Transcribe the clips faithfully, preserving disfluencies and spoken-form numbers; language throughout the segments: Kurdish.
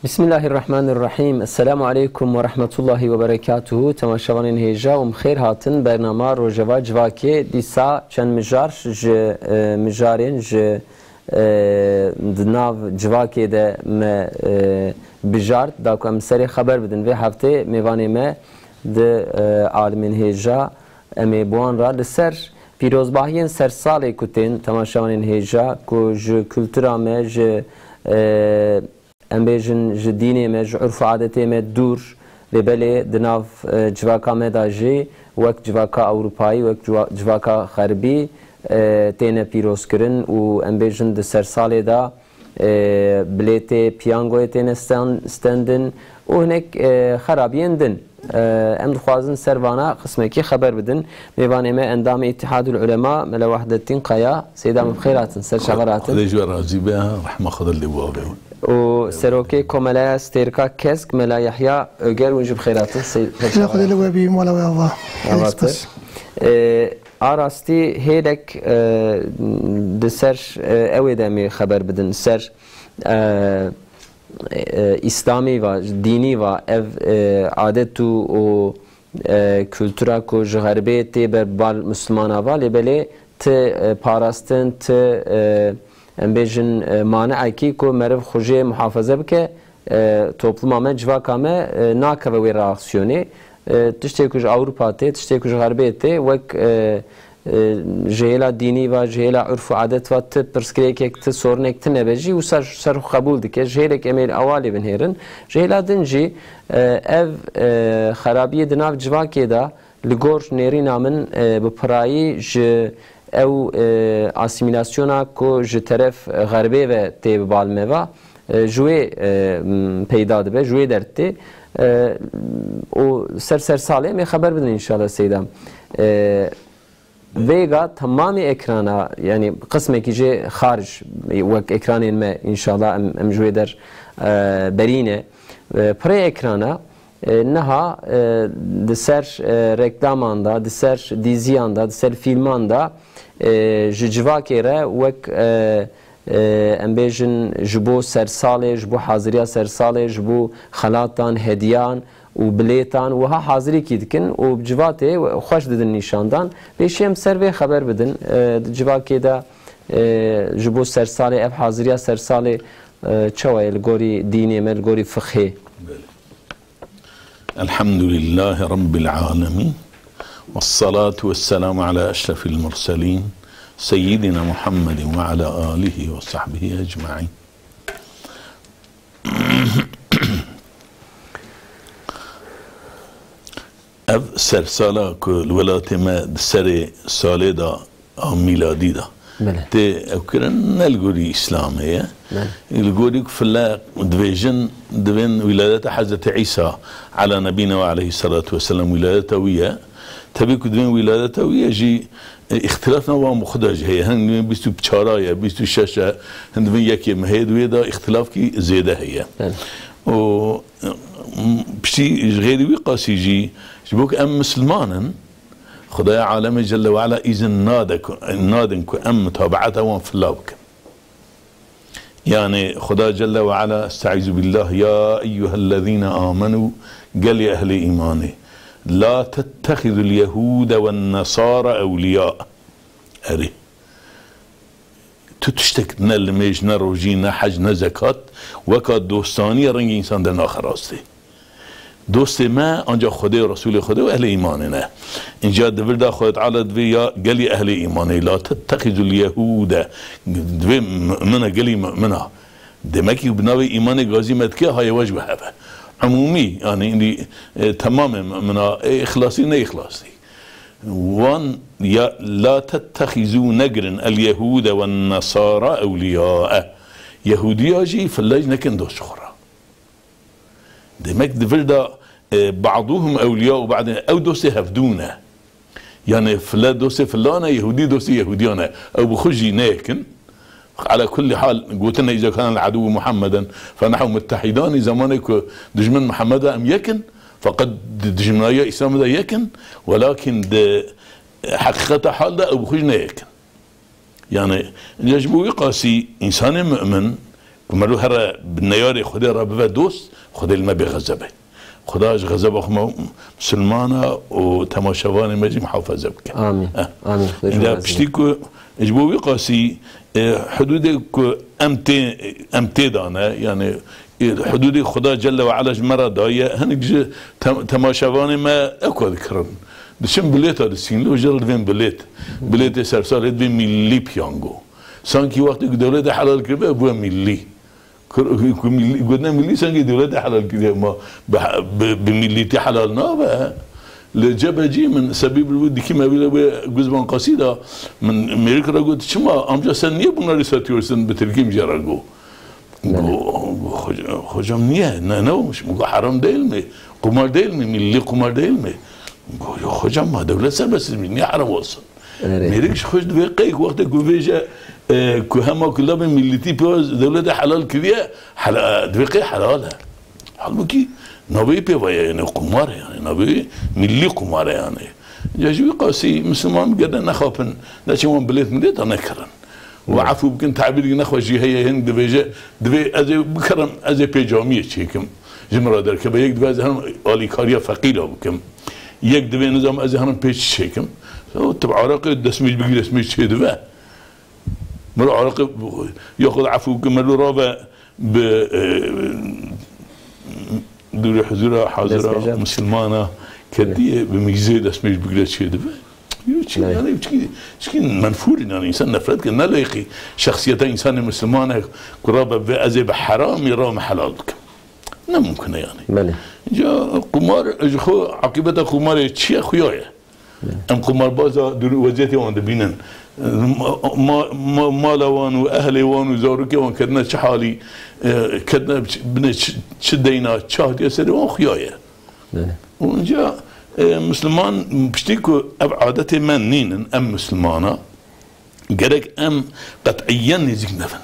Bismillahirrahmanirrahîm. Esselamu aleykum we rehmetullahî we berekatuhu. Temaşevanên hêja û bi xêr hatin bernama Rojeva Civakê. Dîsa çend mijar ji, e, mijarên ji, e, di nav civakê de me, e, bijart, da ku em serê xeber bidin. Vê heftê mêvanê me di, e, alimên hêja, em ê bi wan re li ser pîrozbahiyên sersalê ku tên, temaşevanên hêja, ku ji kultura me, ji, e, em bêjin, ji dînê me, ji urf û adetê me dûr, lê belê di nav, e, civaka me de jî wek civaka Ewropayî, wek civa-, civaka Xerbî, e, têne pîrozkirin û em bêjin di sersalê de, e, bilêtê piyangoyê têne sten-, stendin û hinek, e, xerabiyên din. E, em dixwazin ser vana qismekî xeber bidin. Mêvanê me endamê Îtîhadul Ulema, Mela Wahdettîn Kaya, Seyda, min bi xêr hatin, ser çava hatin. Xwedê ji we razî be, rehma Xwedê li bo avê. Û serokê Komeleya Stêrka Kesk, Mela Yahya Öger, hûn jî bi xêr hatin. Sey-, ser çava Xwedê li we bî, mala we ava. Ava te. Spas. E, a rastî hêlek, e, di ser, e, ew ê de em ê xeber bidin, ser, e, e, Îslamî va, dînî va, ev, e, adet û, û, e, kultura ku ji xerbê tê ber bal Mislimana va, lê belê ti, e, parastin, ti, e, em bêjin, e, maniekî ku meriv xwe jê muhafaze bike, e, topluma me, civaka me, e, nakeve wê reaksiyonê. E, tiştê ku ji Ewropa tê, tiştê ku ji xerbê tê, wek, e, e, ji hêla dînî ve, ji hêla urf û adet ve ti pirsgirêkek, ti sorinek tine be jî, wisa ji ser xwe qebûl dike. Ji hêlek em ê li ewa lê binêrin. Ji hêla din jî, e, ev, e, xerabiyê di nav civakê de li gor nêrîna min, e, bi pirayî ji ew, e, asîmîlasyona ku ji teref xerbê ve tê bi bal me ve, e, ji wê, e, m, peyda dibe, ji wê derdtê. E, û ser sersalê em ê xeber bidin înşallah Seyda. E, Vêga temamê ekrana, yanî qismekî jê xaric, wek ekranên me, înşallah em, em ji wê der, e, berî ne. E, pirê ekrana, e, niha, e, di ser, e, reklaman de, di ser dîziyan de, di ser fîlman de, e, ji civakê re wek, e, e, em bêjin, ji bo sersalê, ji bo haziriya sersalê, ji bo xelatan, hediyan û bilêtan, wiha hazirîkî dikin û bi civatê xweş didin nîşandan. Pêşî em ser vê xeber bidin, e, di civakê de, e, ji bo sersalê, ev haziriya sersalê, e, çawa ye li gorî dînê me, li gorî fiqhê? Belê. Elhamdülillâhi Rabbil âlemîn. Vessalatu vesselamu ala eşrefil murselîn. Seyyidina Muhammedin ve ala alihi ve sahbihi ecmaîn. Ev sersala ku li welatê me di serê salê de a mîladî de Belê. tê ew kirin, ne li gorî Îslamê ye. Belê. Li gorî ku file dibêjin, divên wîladeta Hezretî Îsa ala nebîne ve aleyhî salatu vesselam wîladeta wî ye. Tebî ku divên wîladeta wî ye jî, e, îxtilaf nav wan bi xwe de jî heye. Hin divên bîst û çar ye, bîst û şeş e, hin divên yekê mehê, di wê de îxtilafkî zêde heye. Belê. Û, e, piştî ji xêrî wî qasî jî, ji bo ku em misilman in, Xwedaya alemê Celle ve Ala îzin nade ku, nadin ku em mutabaeta wan fila bikin. Yani Xuda Celle ve Ala, Estaizu billah, ya eyyuhellezîne amenu, gelê ehlê îmanê, la tettexizul yehûde wen nesara ewliya. Erê. Tu tiştek ne limêj, ne rojî, ne hec, ne zekat, weka dostaniyê rengê însan dernaxe rastê. Dostê me ancak Xwedê û Resûlê Xwedê û ehlê îmanê ne. Înca di vir de Xwedê Teala divê ya gelî ehlê îmanê, la tettexizul yehûde, divê mumina, gelî mumina. Demek ki bi navê îmanê gazî me dike, hayê we ji we hebe. Umûmî, yani îndî, e, temamê mumina, e, îxlasî, ne îxlasî. Wan ya, la tettexizû, negirin, el yehûde wen nesara ewliyae. Yehûdiya jî fillej nekin dost ji xwe re. Demek di vir de, e, ba'duhum ewliya û ba'din, ew dostê hevdû ne. Yani file dostê filan e, yehûdî dostê yehûdiyan e. Ew bi xwe jî neyekin. Ala kulli hal, gotin, "Îza kana el-edû Muhammeden fe nahnu muttehidan", zamanê ku dijmin Muhammed e, em yek in, feqet di dijminariya Îslamê de yek in, welakin di heqîqeta hal de ew bi xwe jî ne yek in. Yani, înca ji bo wî qasî însanê mu'min Ku mero here bi neyarê Xwedê re bibe dost, Xwedê li me bê xezebe. Xweda ji xezeba xwe me misilmana û temaşevanê me jî muhafaze bike. Amîn. Eh. Amîn. Xwedê ji we Înde razî piştî be. Ku ji bo wî qasî, e, hudûdê ku em tê, em tê dane, yani, e, hudûdê Xweda Celle ve Ala ji me re daye, hinek ji tem-, temaşevanê me eko dikirin. Diçin bilêta disînin, û jê re divên bilêt. Bilêtê sersalê divê millî piyango. Sankî wextê ku dewletê helal kiribe, bûye millî. Ku, ku millî, gotine millî sankî dewletê helal kiriye, ma bi, bi, bi millîtî helal nabe. Li cebecî min sebîb li wî dikî me wî li wê guzban qasî da min mêrik re got, "Çima amca sen niye bunları satıyorsun?" Bi tirkî min jê re got. Go, go, "Hoca-, hocam niye? Ne, ne olmuş?" Min got, "Haram değil mi? Kumar değil mi? Milli kumar değil mi?" Go, "Yok hocam, ma devlet serbest mi? Niye haram olsun?" Erê. Mêrik ji xwe ji divê qey ku wextê ku vêje, e, ku hema ku labê millîtî pê dewlete helal kiriye, hela-, divê qey helal e. Halbûkî navê pê ve ye, yani qumar e, yani navê millî qumar e yani. Ca ji wî qasî Misliman gede nexapin, neçin wan bilêt milêta nekirin. Û Evet. efû bikin, tabîrî nexweşî heye, hin divêje, divê ez ê bikerim, ez ê pê camiyê çêkim. Ji min re derkeve, yek divê ez herim alîkariya feqîra bikim. Yek divê nizam ez ê herim pê çi çêkim. O tib araqê destmêj bigî destmêj çê dive. Miro araqê, ya xwe efû bikin, miro rave bi, e, dûrê huzura hazira Destmêja. Misilmana ketiye, bi mîzê destmêj bigire çê dibe. Yo çi, Evet. yani çi, çi menfûr in yani, insan nefret ke, ne leyqî şexsiyeta insanê Misilmane ku rabe ve ez ê bi heramî rame helal bikim. Ne mumkin e yani. Belê. Ca qumar, ji xwe aqîbeta qumarê çi ye, xuya ye. Em qumarbaza dûr weziyetê wan dibînin. Ma-, ma-, ma-, mala wan û ehlê wan û zarokê wan ketine çi halî, e, ketine çi, bine çi, çi deyna, çi hatiye serê wan xuya ye. Belê. Û inca, e, Misliman piştî ku ev adetê me nînin, em Mislimana, gerek em qet'iyen nêzîk nebin.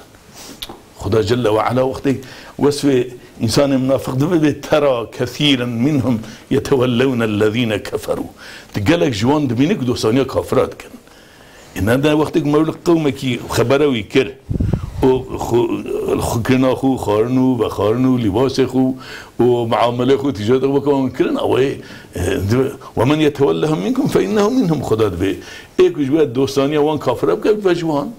Xuda Celle ve Ala wextê wesfê însanê munafiq dibe, bê, "Tera kesîren minhum yetewellewne ellezîne keferû." Tu gelek ji wan dibînî ku dostaniya kafira dikin. Ê, ne de wextê ku mewlid qewmekî xebere wî kir û xwe, xwekirina xwe, xwarin û vexwarin û lîbasê xwe û muamelê xwe, tîcareta xwe weke wan kirin, ew ê, e, dibe, "Ve men yetewellehum minkum fe innehu minhum." Xuda dibe, ê ku ji we dostaniya wan kafira bike, bibe ji wan.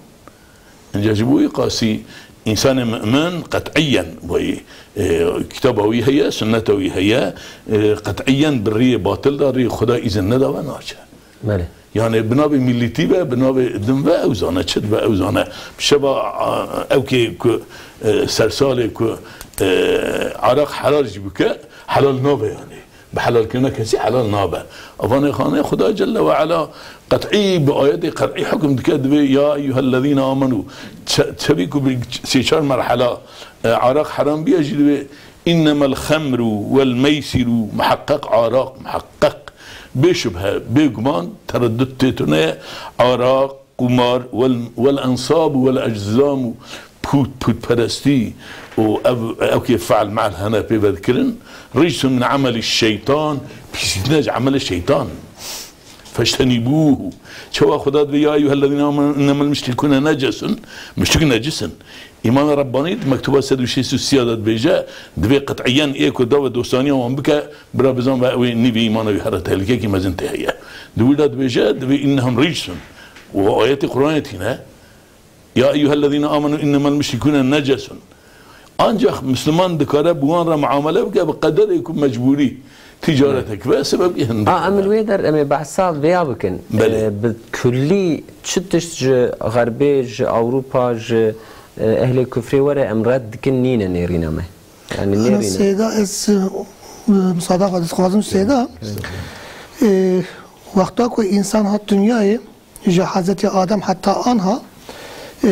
Înca ji bo wî qasî însanê mu'min qet'iyen wayî, e, kitaba wî heye, sunneta wî heye, e, qet'iyen bi riyê batil de, riyê Xuda îzin nedawe, naçe. Belê. Yani bi navê millîtî ve, bi navê din ve ew zane, çi dibe ew zane. Şeva, a, ew kê ku, e, sersalê ku, e, araq helal jî bike, helal nabe yani. Bi helalkirina kesî helal nabe. Evanê xanê Xuda Celle ve Ala qet'î bi ayetê qet'î hukm dike, divê, "Ya eyyuhellezîne amenû." Çe-, çevî ku bi sê çar merhela, e, araq heram biye jî divê, "Innemel xemru vel meysiru." Miheqqeq araq, miheqqeq. Bê şubhe, bê guman, tereddut tê tune ye. Araq, qumar, wel, wel ensab, wel eczlam û pût, pûtperestî û ev, ew kê fe'l me'l hene pê ve dikirin, ricsun min emelî şeytan, pîsîtine ji emelê şeytan. Feştenîbûhu. Çawa Xuda dibê, "Ya eyyuhellezîne amenu innemel müşrikûne necesun." Müşrik necis in. Îmam Rebbanî di mektuba sed û şêst û sê de dibêje, divê qet'iyen ê ku dawet dostaniya wan bike, bira bizan ve wê nîvê îmana wî here tehlikekî mezin tê heye. Di wî de dibêje, divê "innehum ricsun." Û ayetê Qur'anê tîne, "Ya eyyuhellezîne amenu innemel müşrikûne necesun." Ancak Müslüman dikare bi wan re muamele bike bi qederê ku mecbûrî ticaretek ve sebebkî hindik. A, em li wê der, em ê behsa vêya bikin. Belê. E, bi kullî çi tişt ji Xerbê, ji Ewropa, ji, e, ehlê kufrê were em red dikin nîne nêrîna me? Yani Ana nêrîne. Seyda, ez, e, musada xwe dixwazim Seyda. E, wexta ku însan hat dinyayê, ji Hezretî Adem heta anha, e,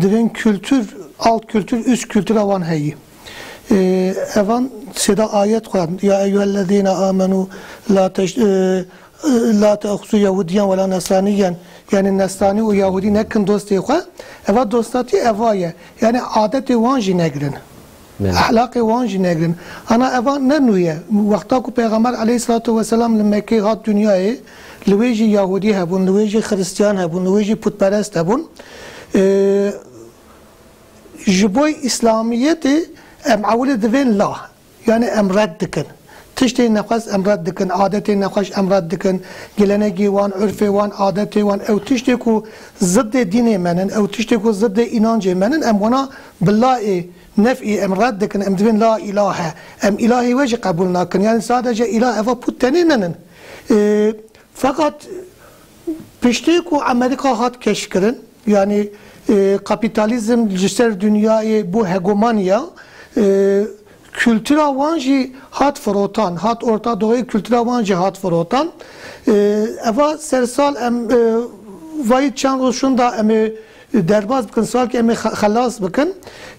divên kültür, alt kültür, üst kültüra wan heyî. E, evan sêda ayet xwe, "Ya eyyuhellezîne amenu la teş-, e, la te'xuzu Yahudiyen ve la Nesraniyen", yani Nesrani û Yahudî nekin dostê xwe. Eva dostatî eva ye. Yani adetê wan jî negirin. Belê. Ehlaqê wan jî negirin. Ana eva ne nû ye. Wexta ku Pêxember aleyhisselatu vesselam li Mekkê hat dinyayê, li wê jî Yahudî hebûn, li wê jî Xiristiyan hebûn, li wê jî putperest hebûn. Ee, Ji bo Îslamiyetê em ewilê divên la. Yani em red dikin. Tiştê nexweş em red dikin, adetê nexweş em red dikin, gelenegê wan, urfê wan, adetê wan, ew tiştê ku ziddê dînê me nin, ew tiştê ku ziddê înancê me nin, em wana bi layê nef'î em red dikin, em divên la îlahe. Em îlahê we jî qebûl nakin. Yani sadece îlah eva pût tenê nenin. Ee, Feqet piştê ku Amerîka hat keşfkirin, yanî, e, kapîtalîzm ji ser dinyayê bû hegemoniya, e, kultura wan jî hat firotan, hat Orta Doğuyê, kultura wan jî hat firotan. E, eva sersal em, e, vayî çend roj şûnda em ê derbas bikin, salkê em ê xe-, xelas bikin.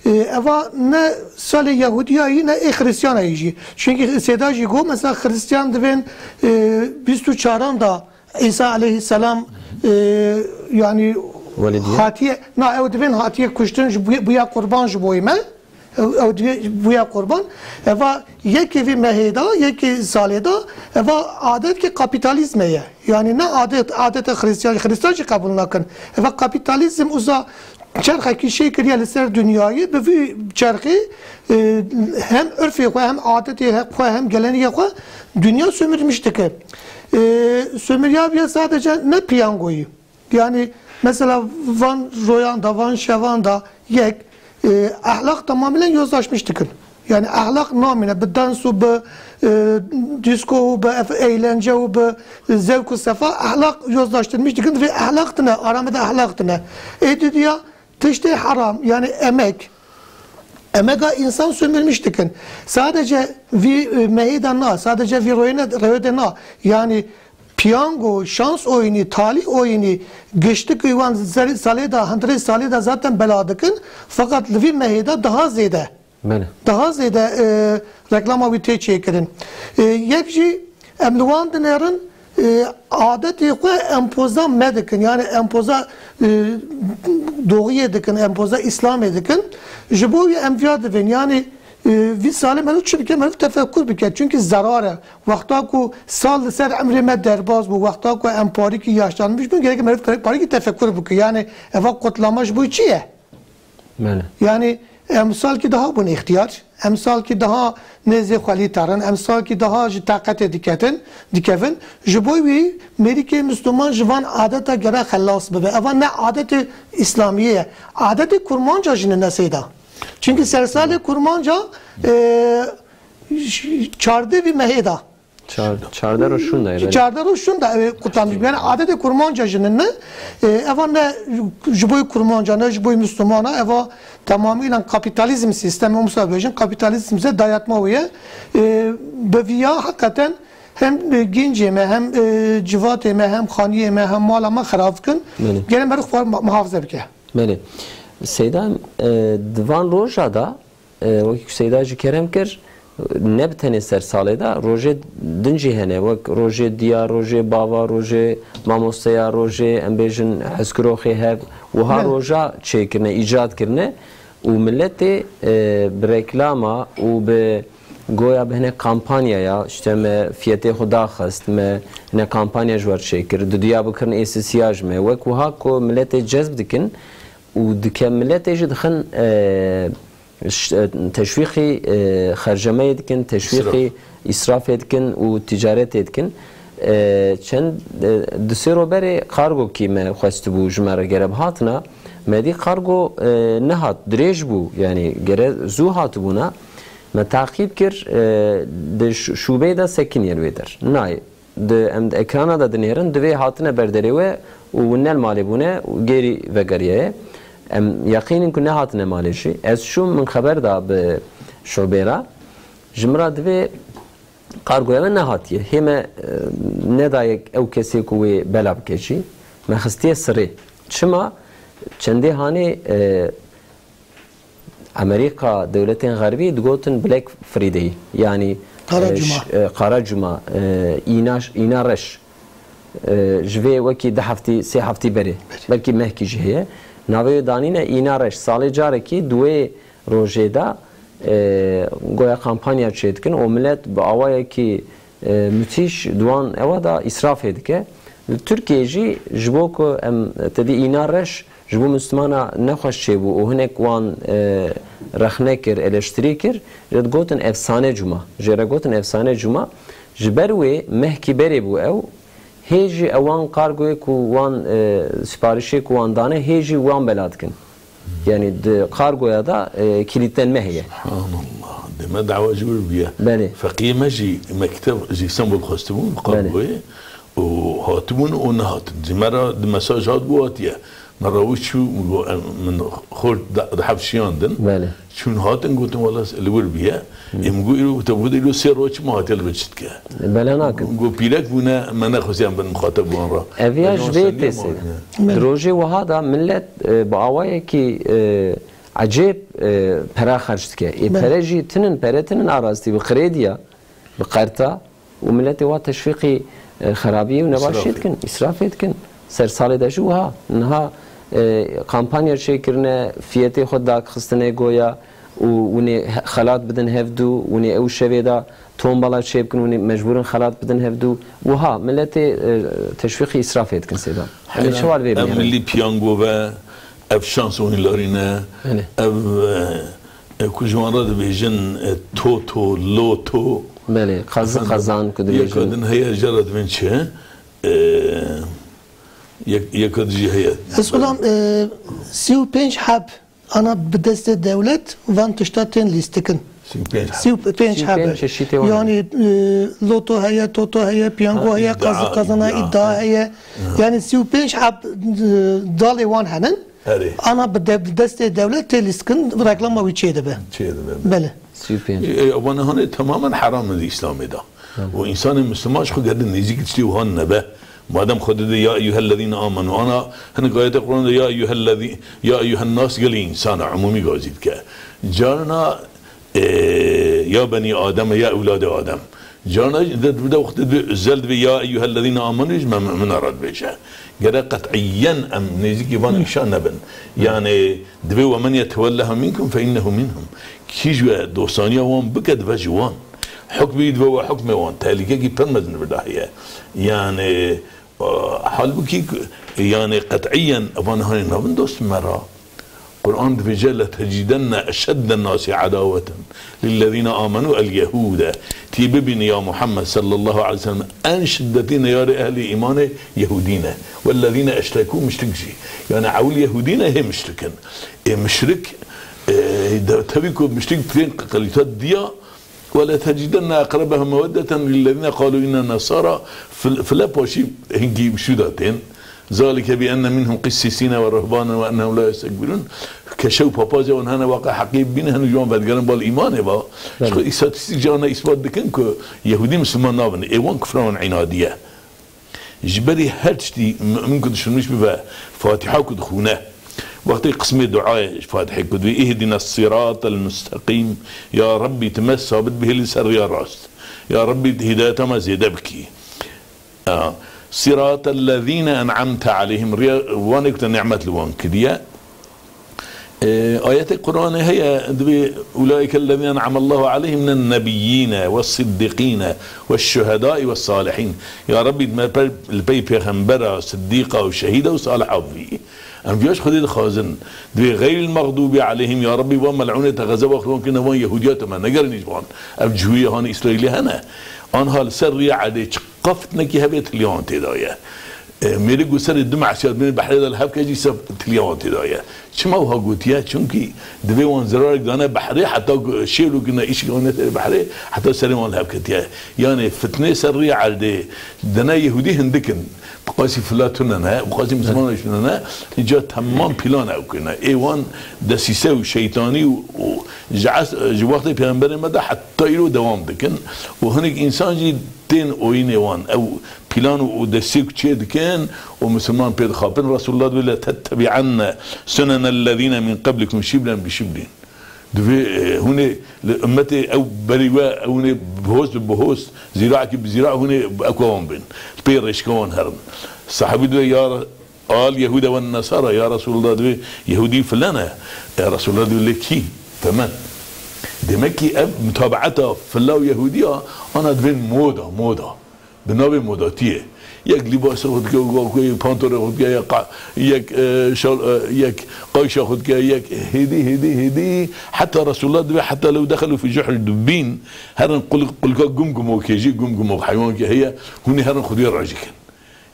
E, eva ne salê Yahudiyayî ne ê Xristiyana yî jî. Çünkü Seyda jî got, mesela Xristiyan divên, e, bîst û çaran da Îsa aleyhisselam, e, yani Welîdiye? Hatiye, na ew divên hatiye kuştin, ji bûye, bûye qurban ji boyê me. Ew, ew divê bûye qurban. Eva yekê vî mehê de, yekê salê de, eva adet ki kapîtalîzme ye. Yani ne adet, adeta Xristiyan, Xristiyan jî qebûl nakin. Eva kapîtalîzm uza çerxekî şê kiriye li ser dinyayê, bi vî çerxê, e, hem urfê xwe, hem adetê he-, xwe, hem geleniyê xwe dinya sömürmüş dike. E, sömürüya bile sadece ne piyangoyî. Yani mesela van royan da, van şevan da yek, e, ahlak tamamıyla yozlaşmış dikin. Yani ahlak namine bi dans û bi, e, disco û bi ev-, eğlence û bi zevk û sefa ahlak yozlaştırmış dikin ve ahlak tine, aramada ahlak tine. Ê didiya tiştê haram, yani emek, emega insan sömürmüş dikin. Sadece vi, e, mehê de na, sadece vi royene, rewede na. Yani piyango, şans oyunu, talih oyunu, giştik wan zer-, salê de, hundirê salê de zaten bela dikin. Fakat li vî mehê de daha zêde. Belê. Daha zêde, e, reklama wî tê çêkirin. E, yek jî em li wan dinêrin, e, adetê xwe empoza me dikin. Yani empoza, e, doğiyê dikin, empoza Îslamê dikin. Ji bo wî em viya divên. Yani, e, vî salê meriv çi bike, meriv tefekur bike. Çünkü zerar e. Wexta ku sal li ser emrê me derbas bû, wexta ku em parîkî yaşlanmış bûn, gerek meriv parîkî tefekur bike. Yani eva kutlama ji bo çi ye? Belê. Yani em salkî daha bûn îxtiyar, em salkî daha nêzê xwelî terin, em salkî daha ji taqetê diketin, dikevin. Ji bo wî mêrikê Müslüman ji van adeta gere xelas bibe. Eva ne adetê Îslamiyê ye. Adetê Kurmanca jî ne Seyda. Çünkü sersalê Kurmanca, e, ş-, çardê vî mehê da. Çar-, çardeh roj şûnda ye, belê. Çardeh roj şûnda, e, kutlanmış. Yani adetê Kurmanca jî ne, e, eva ne ji bo Kurmanca, ne ji bo Müslümana, eva tamamıyla kapitalizm sistemi, Musa Bejin, kapitalizm ze dayatma wê ye. E, bi viya hakikaten hem, e, gincê me, hem, e, civatê me, hem xaniyê me, hem mala me xerab kin. Belê. Gere meriv xwe ma-, muhafaza bike. Belê. Seyda, e, di van roja da, e, wekî ku Seyda jî kerem kir, ne bi tenê ser salê de, rojê din jî hene, wek rojê diya, rojê bava, rojê mamosteya, rojê, em bêjin, hezkiroxê hev, wiha Belê. roja çêkirine, îcad kirine û miletê, e, bi reklama û bi goya bi hinek kampanyaya, işte me fiyetê xwe daxist, me hinek kampanya ji wer çêkir, diduya bikirin êsisiya ji me. Wek wiha ku miletê cezb dikin û dike miletê jî dixin, e, ş-, e, teşwîqî, e, xercemeyê dikin, teşwîqî îsrafê dikin û ticaretê dikin. E, çend, e, du sê ro berê kargokî me xwestibû ji me re gere bihatina. Me dî kargo, e, nehat, dirêj bû, yani gere zû hatibûna. Me taqîb kir, e, di ş-, şûbeyê de sekiniye li wê der. Nayê. Di, em di ekrana de dinêrin, divê hatine berderê we û win ne li malê bûne û gêrî vegeriyaye. Em yeqîn in ku nehatine malê jî. Ez çûm, min xeber da bi şobêra. Ji min re divê kargoya me nehatiye. Hê me, e, nedaye ew kesê ku wê bela bike jî. Me xistiye sirê. Çima? Çendê hanê, e, Amerîka, dewletên xerbî digotin Black Friday, yanî, Qara e, Cuma. ş-, e, Qara Cuma, e, îna, îna reş. E, ji vê wekî du heftî, sê heftî berê, belkî mehkî jî heye. Navê wê danîne îna reş. Salê carekî di wê rojê de, e, goya kampanya çêdikin û milet bi awayekî, e, mutîş di wan ewa de îsrafê dike. Li Tirkiyê jî ji bo ku em tedî îna reş ji bo Mislimana nexweş çêbû û hinek wan, e, rexne kir, eleştirî kir, jê digotin efsane cuma. Jê re gotin efsane cuma. Ji ber wê mehkî berê bû ew, hê jî ewan kargoyê ku wan, e, siparişê ku wan dane, hê jî wan bela dikin. Yani di kargoya da, e, kilîtlenme heye. Subhanallah. Deme dawa ji wir bûye. Belê. Feqiyê me jî mekteb ji Îstanbul xwestibûn, Belê. kargoyê, û hatibûn û nehatin. Ji me re di mesaj hat bû hatiye. Me rawî çû, min got, em, min xort di, di heft şiyandin. Belê. Çûn hatin, gotin, "Wela li wir bûye." Ê, min got, "Îro, te bû de îro sê roj çima hatiye li vir çi dike?" Bela nakin. Got, "Pîrek bûne, me nexwestiye em bin mixateb wan re." Ev ya ji vê tê sêde. Di rojê wiha de millet, e, bi awayekî, e, ecêb, e, pere xerc dike. Ê, pere jî tinin, pere tinin a rastî bi krediya, bi qerta. û miletê wa teşwîqî, e, xerabiyê û nebaşiyê dikin, îsrafê dikin. Ser salê de jî wiha. Niha, e, kampanya çêkirine, fiyetê xwe dakixistine goya û hûnê he-, xelat bidin hevdû, hûnê ew şevê de tombala çêbikin, hûnê mecbûrin xelat bidin hevdû. Wiha miletê, e, teşwîqî îsrafê dikin sêdan. Em ê çawa li vê binêrin? Ev milî piyango ve, ev şans oyunlarî ne, Belê. ev, e, e, ku ji wan re dibêjin, e, toto, loto. Belê, qazı Efendim, qazan ku dibêjin. Yeka din heye, jê re dibên çi? E, yek-, yeka din jî heye. Ez xulam, e, sî û pênc heb ana bi destê dewlet van tişta tên lîstikin. Sî û pênc heb. Sî û pênc heb. Sî û pênc çeşitê wan. Yani, e, loto heye, toto heye, piyango Ha, heye, iddia, qazı qazana iddia. iddia heye. Ha. Yani sî û pênc heb, e, dalê wan henin. Erê. Ana bi de-, bi destê dewlet tê lîskin, reklama wî çê dibe. Çê dibe. Belê. Sî û pênc. E, e, wana hanê tamamen heram in di Îslamê de. Hı. Û însanê Misliman ji xwe gerek nêzîkî tiştê wihan nebe. Madem Xwedê de, "Ya eyyuhellezîne amenu", ana hinek ayetê Qur'an de, "Ya eyyuhellezî-, ya eyyuhennas" gelî însan e, umûmî gazî dike. Carna, e, "Ya benî Adem", "Ya ewladê Adem". Carna de, de, de wextê de zel dibe, "Ya eyyuhellezîne amenu", ji me mumina re dibêje. Gerek qet'iyen em nêzîkî van Hı. îşa nebin. Hı. Yani divê "Ve men yetevelleha minkum fe innehu minhum". Kî ji we dostaniya wan bike, dibe ji wan. Hukmî dibe we hukmê wan. Tehlîkekî pir mezin li vir de heye. Yani, e, halbukî, yani qet'iyen van hanê nabin dost me re. Qur'an dibêje, "Letecidenne eşedden nasi edaweten lillezîne amenu el-yehûde." Tî bibînî ya Muhammed sallallahu aleyhi ve sellem, en şiddetî neyarê ehlî îmanê Yehûdî ne. "Wellezîne eşrekû", müşrik jî. Yani ewil Yehûdî ne, hê müşrik in. Ê müşrik, e, de, tevî ku müşrik tên qelîta diya, "Ve letecidenne eqrebehum meweddeten lillezîne qalû inne nesara", fil-, file paşî hinkî şû de tên. "Zalike bi enne minhum qissîsîne ve ruhbanen ve ennehum la yestekbirûn." Keşe û papazê wan hene, waqe heqî bîne, hene ji wan vedigerin bal îmanê va. Belê. Ji xwe îstatîstîk ji ana îspat dikin ku Yehûdî Misliman nabin. Ê wan kufra wan înadî ye. Ji berî her tiştî mumin ku dişilmiş bibe, Fatiha ku dixwîne, wextê qismê duayê ji Fatihê ku dibê, "Îhdine siratel musteqîm", ya Rebbî tu me sabit bihêlî ser riya rast. Ya Rebbî hidayeta me zêde bikî. A, "Siratel lezîne en'amte aleyhim", riya wanê ku te nimet li wan kiriye. E, ayetê Qur'anê heye, dibê, "Ulaike lezîne en'amallahu aleyhim minen nebiyyîne ve siddiqîne ve şuhedai ve salihîn." Ya Rebbî, me per, li pey pêxembera, siddîqa û şehîda û saliha bûyî. Em viya ji Xwedê dixwazin. Dibê, "Xeyril mexdûbi aleyhim", ya Rebbî, van mel'ûnê te xezeba xwe wan kirine, van Yehûdiya te me negerin ji wan. Ev cihûyê hanê Îsraîlê hene. Anha li ser rûyê erdê çi Ka fitnekî hebe tiliya wan tê de ye. E, mêrik û serê du mesiyat bên behrê de li hev ke jî se tiliya wan tê de ye. Çima wiha gotiye? Çunkî divê wan zirarek dane behrê, heta ku şêl û gine îşik wan netere behrê, heta serê wan li hev ketiye. Yanê fitnê ser rûyê erdê dine Yehûdî hindik in. Bi qasî fila tune ne, bi qasî Misliman jî tune ne. Îca temam plan ew kirine. Ê wan desîse û şeytanî û, û ji es-, ji wextê pêxemberê me de heta îro dewam dikin. Û hinek însan jî tên oyînê wan. Ew plan û, û destê ku çê dikin û misilman pê dixapin. Resulullah dibê, "Letettebi'enne sunenellezîne min qablikum şibren bi şibrin." Divê, e, hûn ê li ummetê ew berî we, hûn ê bihoz bi bihoz, zîraekî bi zîra hûn ê bi ekwa wan bên. Li pê rêşka wan herin. Sahabî dibê, "Ya Al Yehude ve Nesara, ya Resulullah, divê Yehudî filan e." Ya Resulullah dibê, "Lê kî? Femen." Demek ki ev mutabaeta fila û Yehudiya ana divên moda, moda. Bi navê modatiyê. Yek lîbasa xwe dike, yek pantorê xwe dike, yek qa-, yek, e, şal, e, yek qayşa xwe dike, yek hêdî, hêdî, hêdî. Heta Resulullah divê heta lew dexelu fi juhri dubbîn, herin qul-, qulka gumgumokê jî, gumgumok heywankê heye, hûn ê herin xwediyê rajî kin.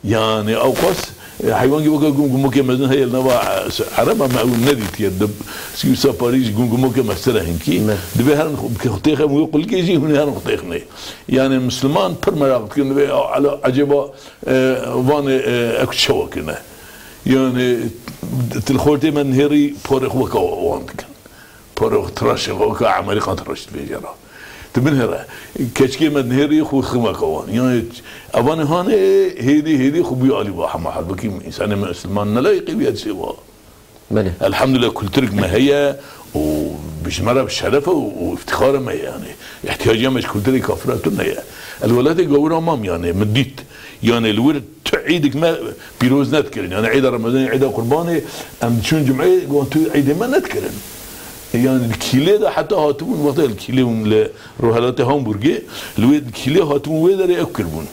Yani, ewqas, e, heywankê weke gumgumokê mezin heye li nava, e, Ereba me ew nedîtiye. Di sî û sê Parîs gumgumokê me sere hinkî. Ne. Divê herin xwe-, xwe têxe wê qulkê jî, hûn ê herin xwe têxinê. Yani, Misliman pir meraq dikin, divê, "A, ela, ecêba, e, vanê, e, ew çawa kirine?" Yani, tu li xortê me nihêrî porê xwe weke wan dikin. Poro tiraşê xwe ka Amerîkan tiraş dibêje ra. Tu binêre, keçikê me nihêrî xwe ximeke wan. Yani, evanê hanê hêdî, hêdî xwe bûye alî ba hema. Halbukî însanê me Misliman ne layîqî wî ye sêwa. Belê. Elhamdülillah kulturek me heye û bi ji me re bi şeref e û, û îftixara me ye yani. Îhtiyacê me ji kulturê kafira tune ye. El welatê gawira mam yani, min dît. Yani, li wir tu îdik me pîroz nedikirin. Yani, îda Remezanê, îda Qurbanê, em diçûn cumeyê, wan tu îdê me nedikirin. Yani, di kîlê de heta hatibûn, wextê li kîlê bûm li rojhilatê Hamburgê, li wê di kîlê hatibûn wê derê ew kiribûn.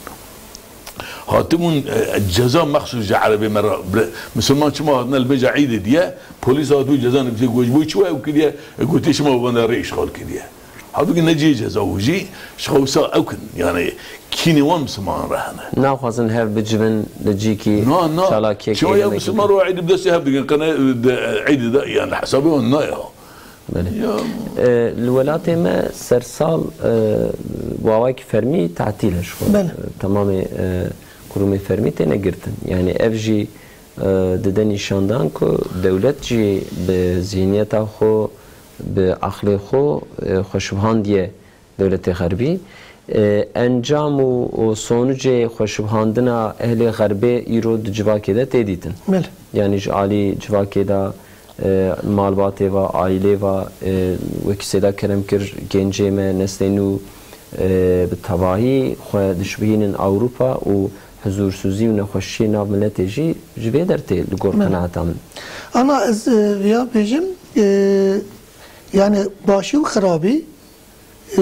Hatibûn, e, ceza mexsûs ji Erebê me re, bre-, Misilman çima hatine li bêja îdê diye, polîs hatibû ceza nivîsê, got, ji bo çi we ew kiriye, e, gotiye, şima wenda rê îşxal kiriye. Halbukî ne cihê ceza bû jî, ji xwe wisa ew kin. Yani, kînê wan Misliman re hene. Naxwazin hev bicivin li cîkî Na, na. çalakiyek Çima ya eylêmekê Misliman bikin. Ro êdî bi destê hev dikin, qene, de, êdî de, yani, hesabê wan naya. Belê. Ya. E, li welatê me sersal, e, bi awayekî fermî tatîl e ji xwe. Belê. E, temamê, e, kurumê fermî têne girtin. Yani, ev jî, e, dide nîşandan ku dewlet jî bi zihniyeta xwe, bi aqlê xwe, e, xwe şibhandiye dewletê xerbî. E, encam û, û sonucê xweşibhandina ehlê xerbê îro di civakê de tê dîtin. Belê. Yanî ji alî civakê de, e, malbatê ve, aîlê ve, e, wekî Seyda kerem kir, gencê me, neslê nû, e, bi tevahî xwe dişibihînin Ewropa û huzursuzî û nexweşiyê nav miletê jî ji vê der tê li gor Belê. qenaeta min. Ana ez, e, viya bêjim, e, yani başî û xirabî, e,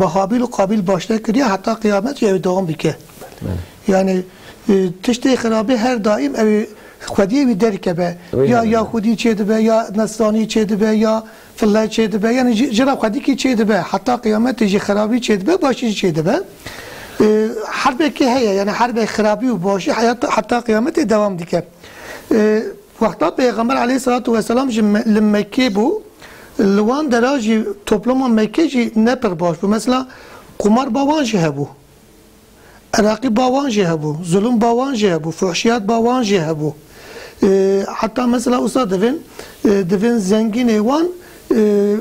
bi Habil û Qabil başle kiriye, heta qiyamet jî ew dewam bike. Belê. Yani, e, tiştê xirabî her daîm ew xwediyê wî derkeve. Wê Ya hebe. Yahudî çêdibe, ya Nesranî çêdibe, ya file çêdibe. Yani ji, ji re xwedîkî çêdibe. Heta qiyametê jî xirabî çêdibe, başî jî çêdibe. E, herbekê heye, yani herbê xirabî û başî heyat, heta qiyametê dewam dike. E, wexta Pêxember aleyhisselatu vesselam ji Me-, li Mekkê bû, li wan dera jî topluma Mekkê jî ne pir baş bû. Mesela, qumar ba wan jî hebû. Iraqî ba wan jî hebû. Zulum ba wan jî hebû. Fuhşiyat ba wan jî hebû. E, heta mesela usa divên, e, divên zengînê wan, e,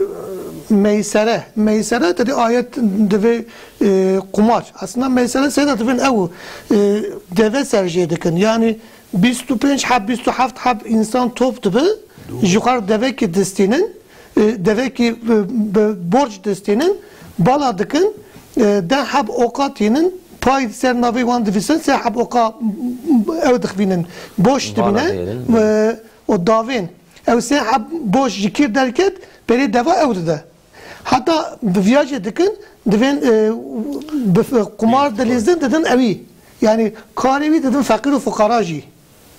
meysere. Meysere tedî ayet divê, e, qumar. Aslında meysere seyda divên ew, e, deve ser jê dikin. Yani, bîst û pênc heb, bîst û heft heb însan top dibe, ji xwe re devekî distînin, e, devekî, e, bi borc distînin, bala dikin, e, deh heb oqa tînin, pay ser navê wan divîsin, sê heb oqa ew dixivînin, borc Bala dibîne, dêrin. E, û davên. Ew sê heb borc ji kîr derket, berê deva ew dide. Heta bi viya jê dikin, divên, e, bi f-, qumar dilîzin didin ewî. Yani karê wî didin feqîr û fuqara jî.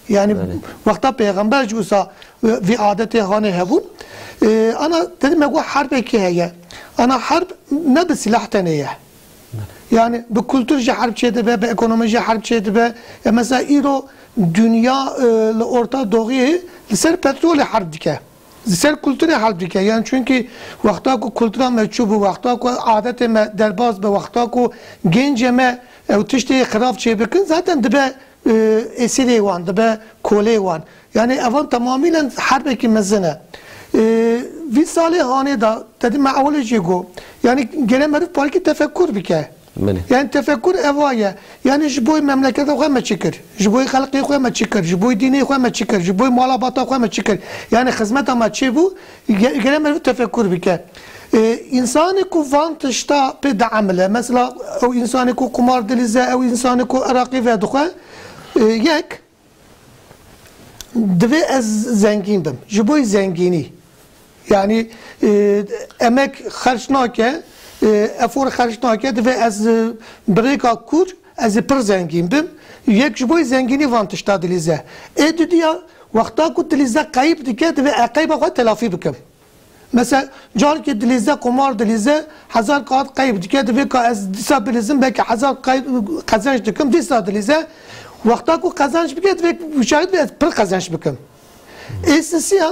Yani Belê. wexta pêxember jî wisa, e, vî adetê hanê hebûn. E, ana dedim me got herbekê heye. Ana herb ne bi silah tenê ye. Yani bi kultur jî herb çêdibe, bi ekonomi jî herb çêdibe. Ya mesela îro dinya, e, li Orta Doğuyê li ser petrolê herb dike. Li ser kulturê herb dike. Yani çünkü wexta ku kultura me çû bû, wexta ku adetê me derbas be, wexta ku gencê me ew tiştê xirab çê bikin, zaten dibe, e, esîrê wan, dibe kolê wan. Yani evan tamamîlen herbekî mezin e. E, vî salê hanê de, te dî me ewilê jî got. Yani gere meriv parkî tefekur bike. Belê. Yani tefekur eva ye. Yani ji bo memleketa xwe me çi kir? Ji bo xelkê xwe me çi kir? Ji bo dînê xwe me çi kir? Ji bo mala bata xwe me çi kir? Yani xizmeta me çi bû? Ge-, gere meriv tefekur bike. E, însanê ku van tişta pê diemile, mesela ew însanê ku qumar dilîze, ew însanê ku iraqî vedixwe, e, yek, divê ez zengîn bim. Ji bo zengînî. Yani, e, emek xerc nake, e, efor xerc nake, divê ez, e, bi rêka kûr ez ê pir zengîn bim. Yek ji bo zengînî van tişta dilîze. Ê dudiya, wexta ku dilîze qeyb dike, divê ez qeyba xwe telafî bikim. Mesela, carkê dilîze, qumar dilîze, hezar kat qeyb dike, divê ka ez dîsa bilîzim, belkî hezar qeyb qezenç dikim, dîsa dilîze. Wexta ku qezenç bike, divê şahid be ez pir qezenç bikim. Ê sisiya,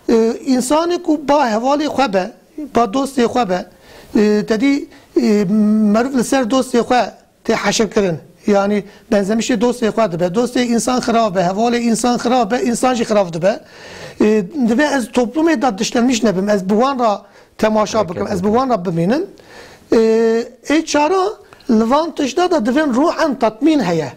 e, însanê ku ba hevalê xwe be, ba dostê xwe be, e, te dî, e, meriv li ser dostê xwe tê heşirkirin. Yanî benzemişê dostê xwe dibe. Dostê însan xirab be, hevalê însan xirab be, însan jî xirab dibe. E, divê ez toplumê de dişlenmiş nebim. Ez bi wan re temaşa bikim, ez bi wan re bimînim. E, ê çara li van tişta de divên ruhen tatmîn heye.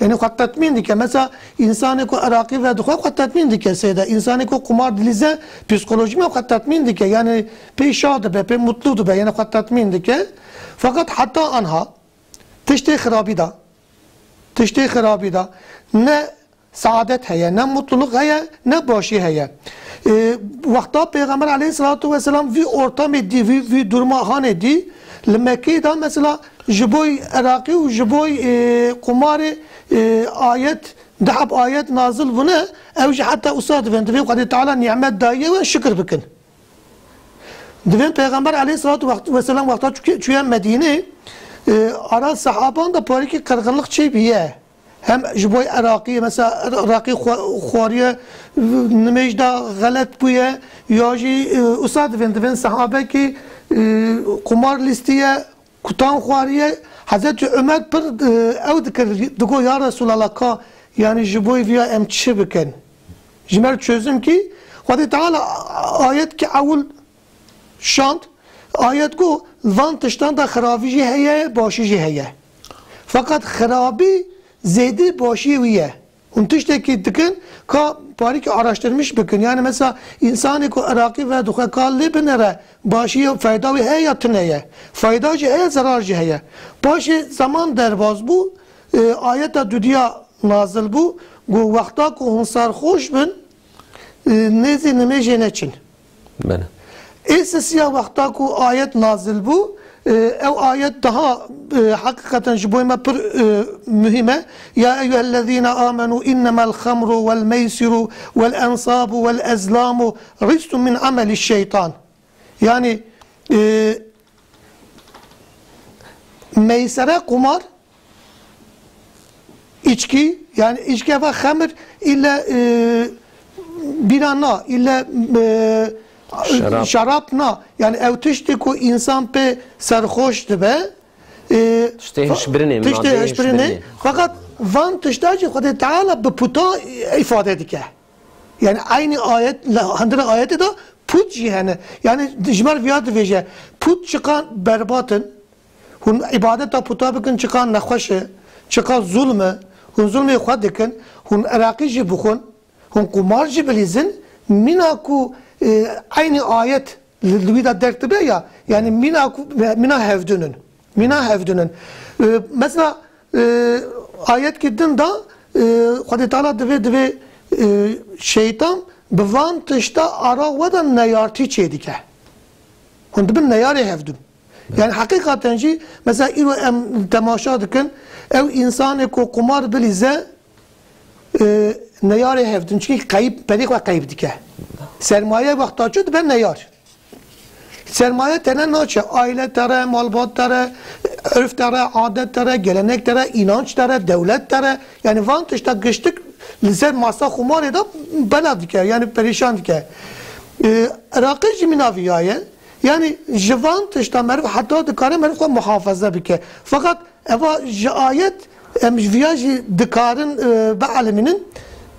Yanî xwe tetmîn dike. Mesela, însanê ku iraqî vedixwe, xwe tetmîn dike sêde. Însanê ku qumar dilîze, psîkolojî me xwe tetmîn dike. Yanî pê şa dibe, pê mutlu dibe, yanî xwe tetmîn dike. Feqet heta anha tiştê xirabî de, tiştê xirabî de ne saadet heye, ne mutluluk heye, ne başî heye. Ee, wexta Pêxember aleyhissalatu vesselam vî ortamê dî, vî, vî durma hanê dî, li Mekkeyê de mesela ji bo iraqî û ji bo, e, qumarê, e, ayet, dehab ayet nazil bûne, ew jî heta usa divên, divê Xwedê Teala nîmet dayiye we şikir bikin. Divên Pêxember aleyhissalatu wext-, vesselam wexta çû-, çûye Medînê, e, ara sehaban de parîkî qirxinlik çêbîye. Hem ji bo Iraqî, mesela Iraqî xwe-, xwariye, nimêj de xelet bûye, ya jî, e, usa divên, divên sehabekî, e, qumar lîstiye, kutan xwariye. Hezretî Umer pir, e, ew dikir, digo, "Ya Resulallah, ka, yanî ji bo viya em çi bikin?" Ji me re çözüm kî, Xwedê Teala ayet ki ewil şand, ayet ku van tiştan de xirabî jî heye, başî jî heye. Feqet xirabî zêdî başî wî ye. Hûn tiştekî dikin, ka parîkî araştirmiş bikin. Yani mesela, însanê ku iraqî vedixwe, ka lê binere, başî, fayda wî heye ya tune ye? Fayda jî heye, zerar jî heye. Paşê zeman derbas bû, e, ayeta dudiya nazil bû, got, "Wexta ku hûn serxoş bin, e, nêzî nimêjê neçin." Belê. Ê sisiya wexta ku ayet nazil bû, e, ew ayet daha, e, heqîqeten ji bo me pir, e, muhîm e. "Ya eyyuhellezîne amenû innemel xemru wel meysiru wel ensabu wel ezlamu rizqun min ameliş şeytan." Yani, e, meysere, qumar, içki, yani içki eva xemir, ile, e, bîra na, ile, e, Şerab. Şerab na. Yani ew tiştê ku însan pê serxoş dibe, e, Tiştê fa-, hişbirinê, tiştê madeyê hişbirinê. Hişbirinê. Fakat van tişta jî Xwedê Teala bi puta îfade dike. Yani aynî ayet, li hindire ayetê de put jî hene. Yani ji me re viya dibêje, put çiqan berbat in, hûn îbadeta puta bikin çiqan nexweş e, çiqan zulm e, hûn zulmê xwe dikin, hûn iraqî jî bixwin, hûn qumar jî bilîzin, mîna ku, e, eynî ayet li, li wî de derdibe ya, yani mîna ku, mîna hevdûn in. Mîna hevdûn in. E, mesela, e, ayetkî din de, e, Xwedê Teala divê, divê, e, şeytan bi van tişta ara we de neyartî çêdike. Hûn dibin neyarê hevdûn. Yani heqîqaten jî, mesela îro em temaşa dikin, ew însanê ku qumar bilîze, e, neyarê hevdûn, çunkî qeyb, perê xwe qeyb dike. Sermaye wexta çû dibe neyar. Sermaye tene naçe, aile te re, malbat te re, örf te re, adet te re, gelenek te re, înanç te re, dewlet te re. Yani van tişta giştik li ser masa xumarê de bela dike, yani perîşan dike. E, Iraqê jî mîna viya ye. Yani ji van tişta meriv heta dikare meriv xwe muhafaza bike. Fakat eva ji ayet, em ji viya jî dikarin, e, bielmînin,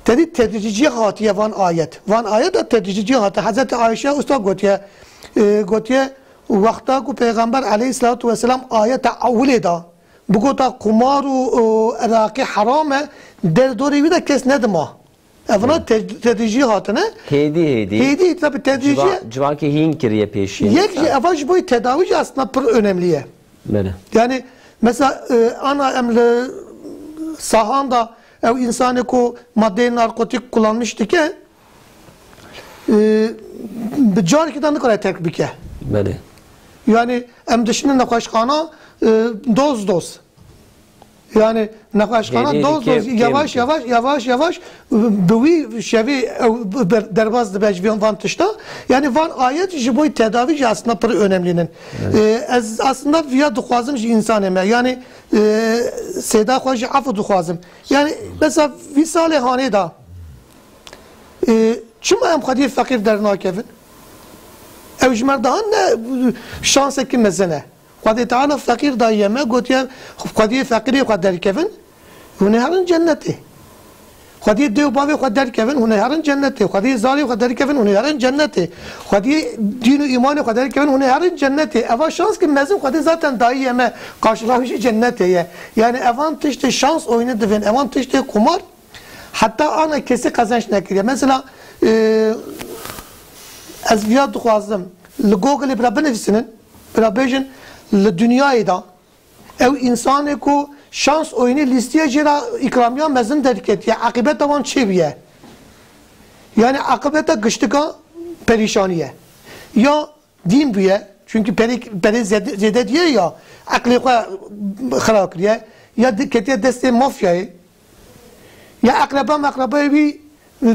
tedî tedrîcî hatiye van ayet. Van ayet de tedrîcî hatiye. Hezretî Ayşe usta gotiye, e, gotiye, wexta ku Pêxember aleyhissalatu vesselam ayeta ewilê da, bigota qumar û, û iraqî heram e, derdorê wî de kes nedima. Evna Evet. te-, tedrîcî hatine. Hêdî, hêdî. Hêdî, tabi tedrîcî. Civa-, civakê hîn kiriye pêşî. Yek jî eva ji bo tedawî jî aslında pir önemli ye. Belê. Yani mesela, e, ana em li sahan da ew insanê ku madeyê narkotik kullanmış dike, e, bi carekî de nikare terk bike. Belê. Yani em dişinin nexweşxana, e, doz doz. Yani nexweşxana Hêdî doz dikê doz, kêm yavaş dikê. yavaş, yavaş yavaş bi wî şevê ew ber-, derbas dibe ji van, van tişta. Yani van ayet ji bo tedavî jî aslında pir önemli ne. Evet. Ee, ez aslında viya dixwazim ji insanê me. Yani, e, Seyda xwe jî afû dixwazim. Yani mesela vî salê hanê da, e, çima em xwediyê feqîr dernakevin? Ew ji me daha ne şansekî mezin e. Xwedê Teala feqîr dayiye me, gotiye, xwediyê feqîrê xwe derkevin, hûn ê herin cennetê. Xwediyê dê û bavê xwe derkevin, hûn ê herin cennetê. Xwediyê zarê xwe derkevin, hûn ê herin cennetê. Xwediyê dîn û îmanê xwe derkevin, hûn ê herin cennetê. Eva şans ki mezin Xwedê zaten dayiye me, karşılawijî cennetê ye. Yani evan tiştê şans oyunu divin, evan tiştê kumar, heta ana kesî qezenç nekiriye. Mesela, e, ez viya dixwazim, li Google'ê bira binivîsinin, bira bêjin, li dinyayê de ew însanê ku şans oyunê lîstiye jê re îkramiya mezin derketiye, aqibeta wan çê bûye? Yani aqibeta giştika perîşanî ye. Ya dîn bûye, çünkü perê, perê zêde, zêde diye ya, eqlê xwe xira kiriye, ya di-, ketiye destê mafyayê, ya eqreba meqrebayê wî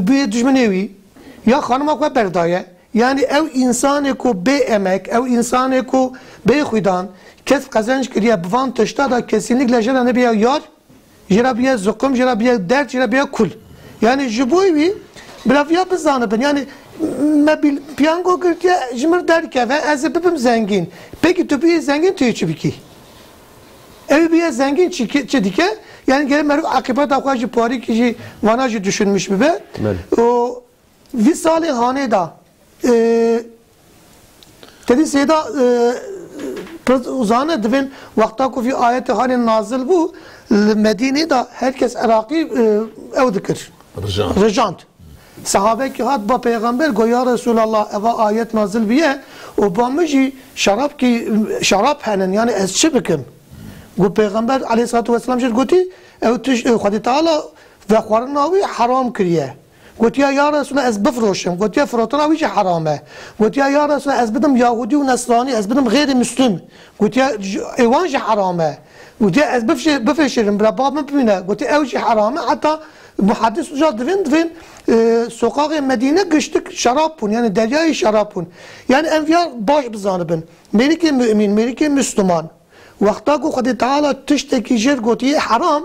bûye dijminê wî, ya xanima xwe berdaye. Yani ew însanê ku bê emek, ew însanê ku bê xwîdan, kesb qezenc kiriye, bi van tişta da kesinlikle jê re nebiye yar, jê re biye ziqim, jê re biye derd, jê re biye kul. Yani ji bo wî bila viya bizanibin. Yani me bîl-, piyango girtiye ji min derkeve, ez ê bibim zengîn. Peki tu biyê zengîn, tu yê çi bikî? Ew biye zengîn çi, çi dike? Yani gerek meriv aqibeta xwe ji parîkî jî vana jî düşünmüş bibe. Belê. O vî salê hanê da, e, tedî sêda, e, pir zane divên wexta ku vî ayetê hanê nazil bû, li Medînê da herkes Iraqî, e, ew dikir. Rijand. Rijand. Sahabekî hat ba Pêxember got, "Ya Resulallah, eva ayet nazil biye û ba min jî şerabkî, şerab henin, yani ez çi bikim?" Got Pêxember aleyhissalatu vesselam jê gotî, "Ew tiş, ew Xwedê Teala vexwarina wî heram kiriye." Gotiya, "Ya Resulallah, ez bifiroşim." Gotiya, "Firotina wî jî heram e." Gotiya, "Ya Resulallah, ez bidim Yahudî û Nesranî, ez bidim xêrî Müslüm." Gotiya, "Ê wan jî heram e." Gotiya, "Ez bifşe-, bifeşirim, bira ba min bimîne." Gotiya, "Ew jî heram e." Heta muhedis uca divên, divên, e, soqaxê Medîne giştik şerab bûn, yani deryayê şerab bûn. Yani em viya baş bizanibin. Mêrikê mümîn, mêrikê Müslüman, wexta ku Xwedê Teala tiştekî jêr gotiye heram,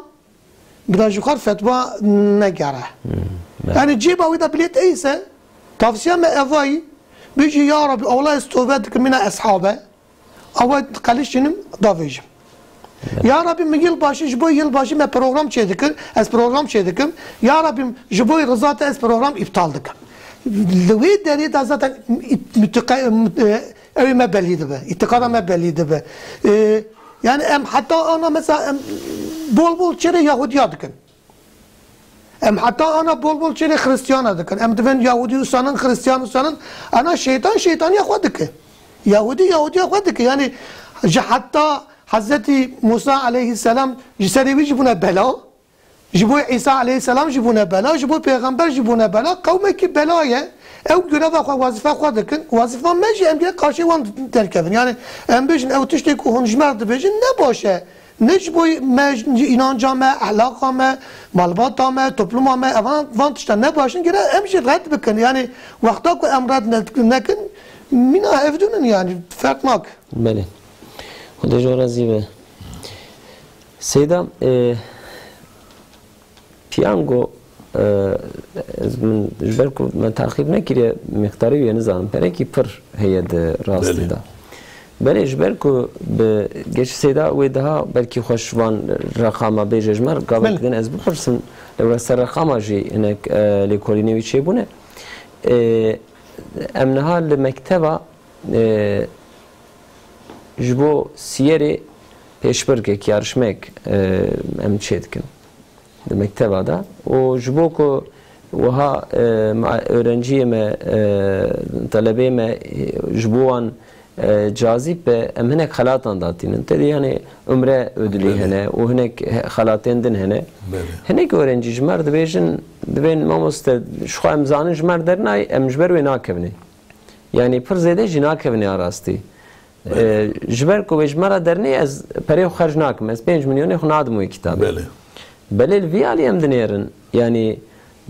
bila ji xwe fetwa negere. Hmm, belê. Yani cêba wî de bilêt ey se, tavsiya me evayî, bijî, "Ya Rabbi, Allah ez tobe dikim, mina eshabe." Awa qelişînim davêjim. Ya Rabbi, min yılbaşı, ji bo yılbaşı me program çêdikir, ez program çêdikim. Ya Rabbi, ji bo rıza te ez program iptal dikim. Li wê derê de zaten it-, mütüqe-, müt-, e, ew ê me belî dibe, îtiqada me belî dibe. E, yani em heta ana mesela em bol bol çêrê Yahudiya dikin. Em heta ana bol bol çêrê Xristiyana dikin. Em divên Yahudî usanin, Xristiyan usanin. Ana şeytan şeytaniya xwe dike. Yahudî Yahudiya xwe dike. Yani ji heta Hezretî Musa aleyhisselam ji serê wî jî bûne bela. Ji bo Îsa aleyhisselam jî bûne bela. Ji bo pêxember jî bûne bela. Qewmekî bela ye. Ew göreva xwe, wazifa xwe dikin. Wazifa me jî em gerek karşê wan derkevin. Yani em bêjin ew tiştê ku hûn ji me re dibêjin ne baş e. Ne ji bo me, înanca me, ehlaqa me, malbata me, topluma me, evan, van tişta ne baş in, gere em jî red bikin. Yani wexta ku em red ne-, nekin, mîna hevdûn in yani, ferq nak. Belê. Xwedê ji we razî be. Seyda, e, Piyango, e, ez, min ji ber ku me teqîb nekiriye, miqdarê wî ye nizanim. Perekî pir heye di rastî Belê. de. Belê, ji ber ku bi geç seyda wê daha belkî xweş van reqama bêje ji me, gavek Belê. din ez bipirsim, lewra ser reqama jî hinek, e, lêkolînê wî çêbûne. E, em niha li mekteba, e, ji bo siyerê pêşbirkek, yarışmek, e, em çêdikin. Di mekteba de. Û ji bo ku wiha, e, ma-, öğrenciyê me, e, telebeyê me, e, ji bo wan, e, cazîb be, em hinek xelatan datînin. Tedî, yani, Umre ödülî Belê. hene û hinek he-, xelatên din hene. Belê. Hinek öğrenci ji me re dibêjin, dibên, "Mamoste, ji xwe em zanin ji me re dernayê, em ji ber wê nakevin ê." Yani, pir zêde jî nakevin ê arastî. E, ji ber ku wê ji me re dernê, ez perê xwe xerc nakim, ez pênc milyonê xwe nadim wê kitabê. Belê. Belê li vî alî em dinêrin. Yanî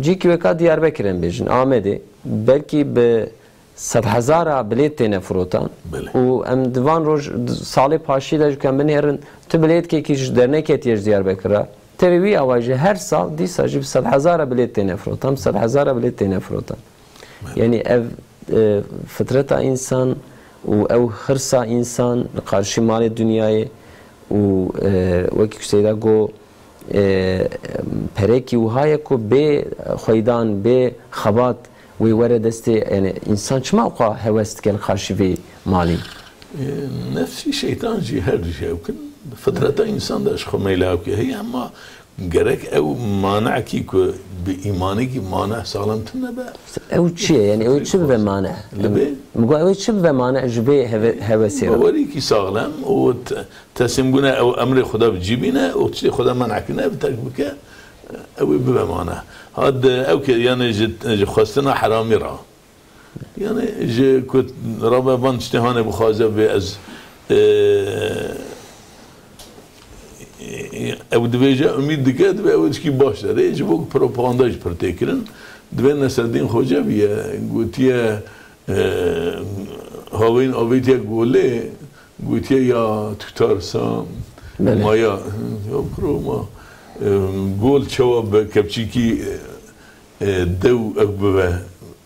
cîkî weka Diyarbekir em bêjin, Amedê, belkî bi sedhezara bilêt têne firotan. Belê. Û em di van roj, salê paşî de jî ku em binêrin, tu bilêtkekî ji dernekê tê ji Diyarbekir re. Tevî wî awayî jî her sal dîsa jî bi sedhezara bilêt têne firotan, bi sedhezara bilêt têne firotan. Belê. Yanî ev, e, fitreta însan û ew hirsa însan li qarşî malê dinyayê û, e, wekî ku Seyda got, e, perekî wiha ye ku bê xweydan, bê xebat wê were destê, yanî însan çima xwe hewes dike li qarşî vê malî? E, nefsî şeytan jî her du jî ew kin. Fitreta însan de ji xwe meyla ew kê heye, hema gerek ew manekî ku bi îmanekî mane saxlem tune be. Ew çi ye? Yanî ew çi bibe mane? Li bê? Min got, ew çi bibe mane ji vê heve-, hevesê re? Bawerîkî saxlem û te-, teslîmbûne ew emrê Xweda bi cî bîne û tiştê Xweda menekirine bi terk bike, ew ê bibe mane. Ha di ew ke, yanî ji, ji xwestina heramî re. Yanî ji ku rabe van tiştê hanê bixwaze bê ez, e, ew dibêje, umîd dike, dibê ew tişkî baş derê. Ji bo ku propaganda jî pir tê kirin, dibê Neseddîn Xoce bîye, gotiye, e, havên avêtiye golê, gotiye ya tutar sa, Belê. Maya, ya kuro ma, e, gol çawa bi kepçîkî, e, e, dew ew bibe,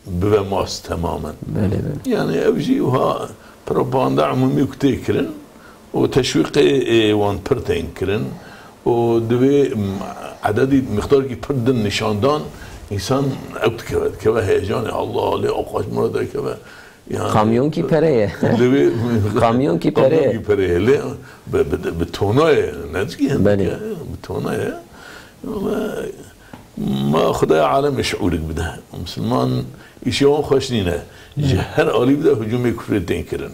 bibe mas temamen. Belê, belê. Yanî ew jî wiha propaganda umûmî ku tê kirin û teşwîqê, e, wan pir tên kirin û divê, m, ededî mixdarkî pir din nîşandan însan ew dikeve, dikeve heyecanê. Allah, lê aqaş mira derkeve. Yanî, kamyonkî pere ye. Divê kamyonkî pere ye. Kamyonkî pere ye. Lê bi, bi, bi tona ye. Ne dikî hindik Belê. Ye. Bi tona ye. Wala, Ma Xwedaya alemê şiûrik bide. Misilman îşê wan xweş nîne. Ji her alî bide hicûmê kufrê tên kirin.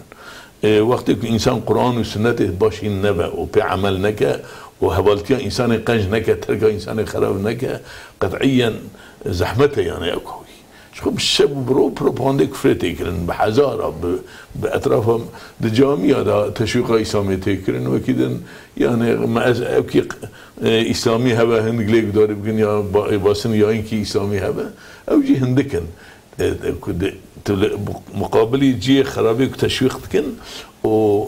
Ê, wextê ku însan Quran û Sunnetê baş hîn nebe û pê emel neke û hevaltiya însanê qenc neke, terka însanê xerab neke, qet'iyen zehmet e, yanî ew kawî. Ji xwe bi şev û bi roj propagandê kufrê tê kirin, bi hezara, bi, bi etrafa, di camiya de teşwîqa Îslamê tê kirin, wekî din, yanî, me ez, ew kî, e, Îslamî hebe, hindik lê gudarî bikin, ya ba-, e, basin ya inkî Îslamî hebe, ew jî hindik in. E, e, ku de, tu li, muqabilî cihê xerabê ku teşwîq dikin û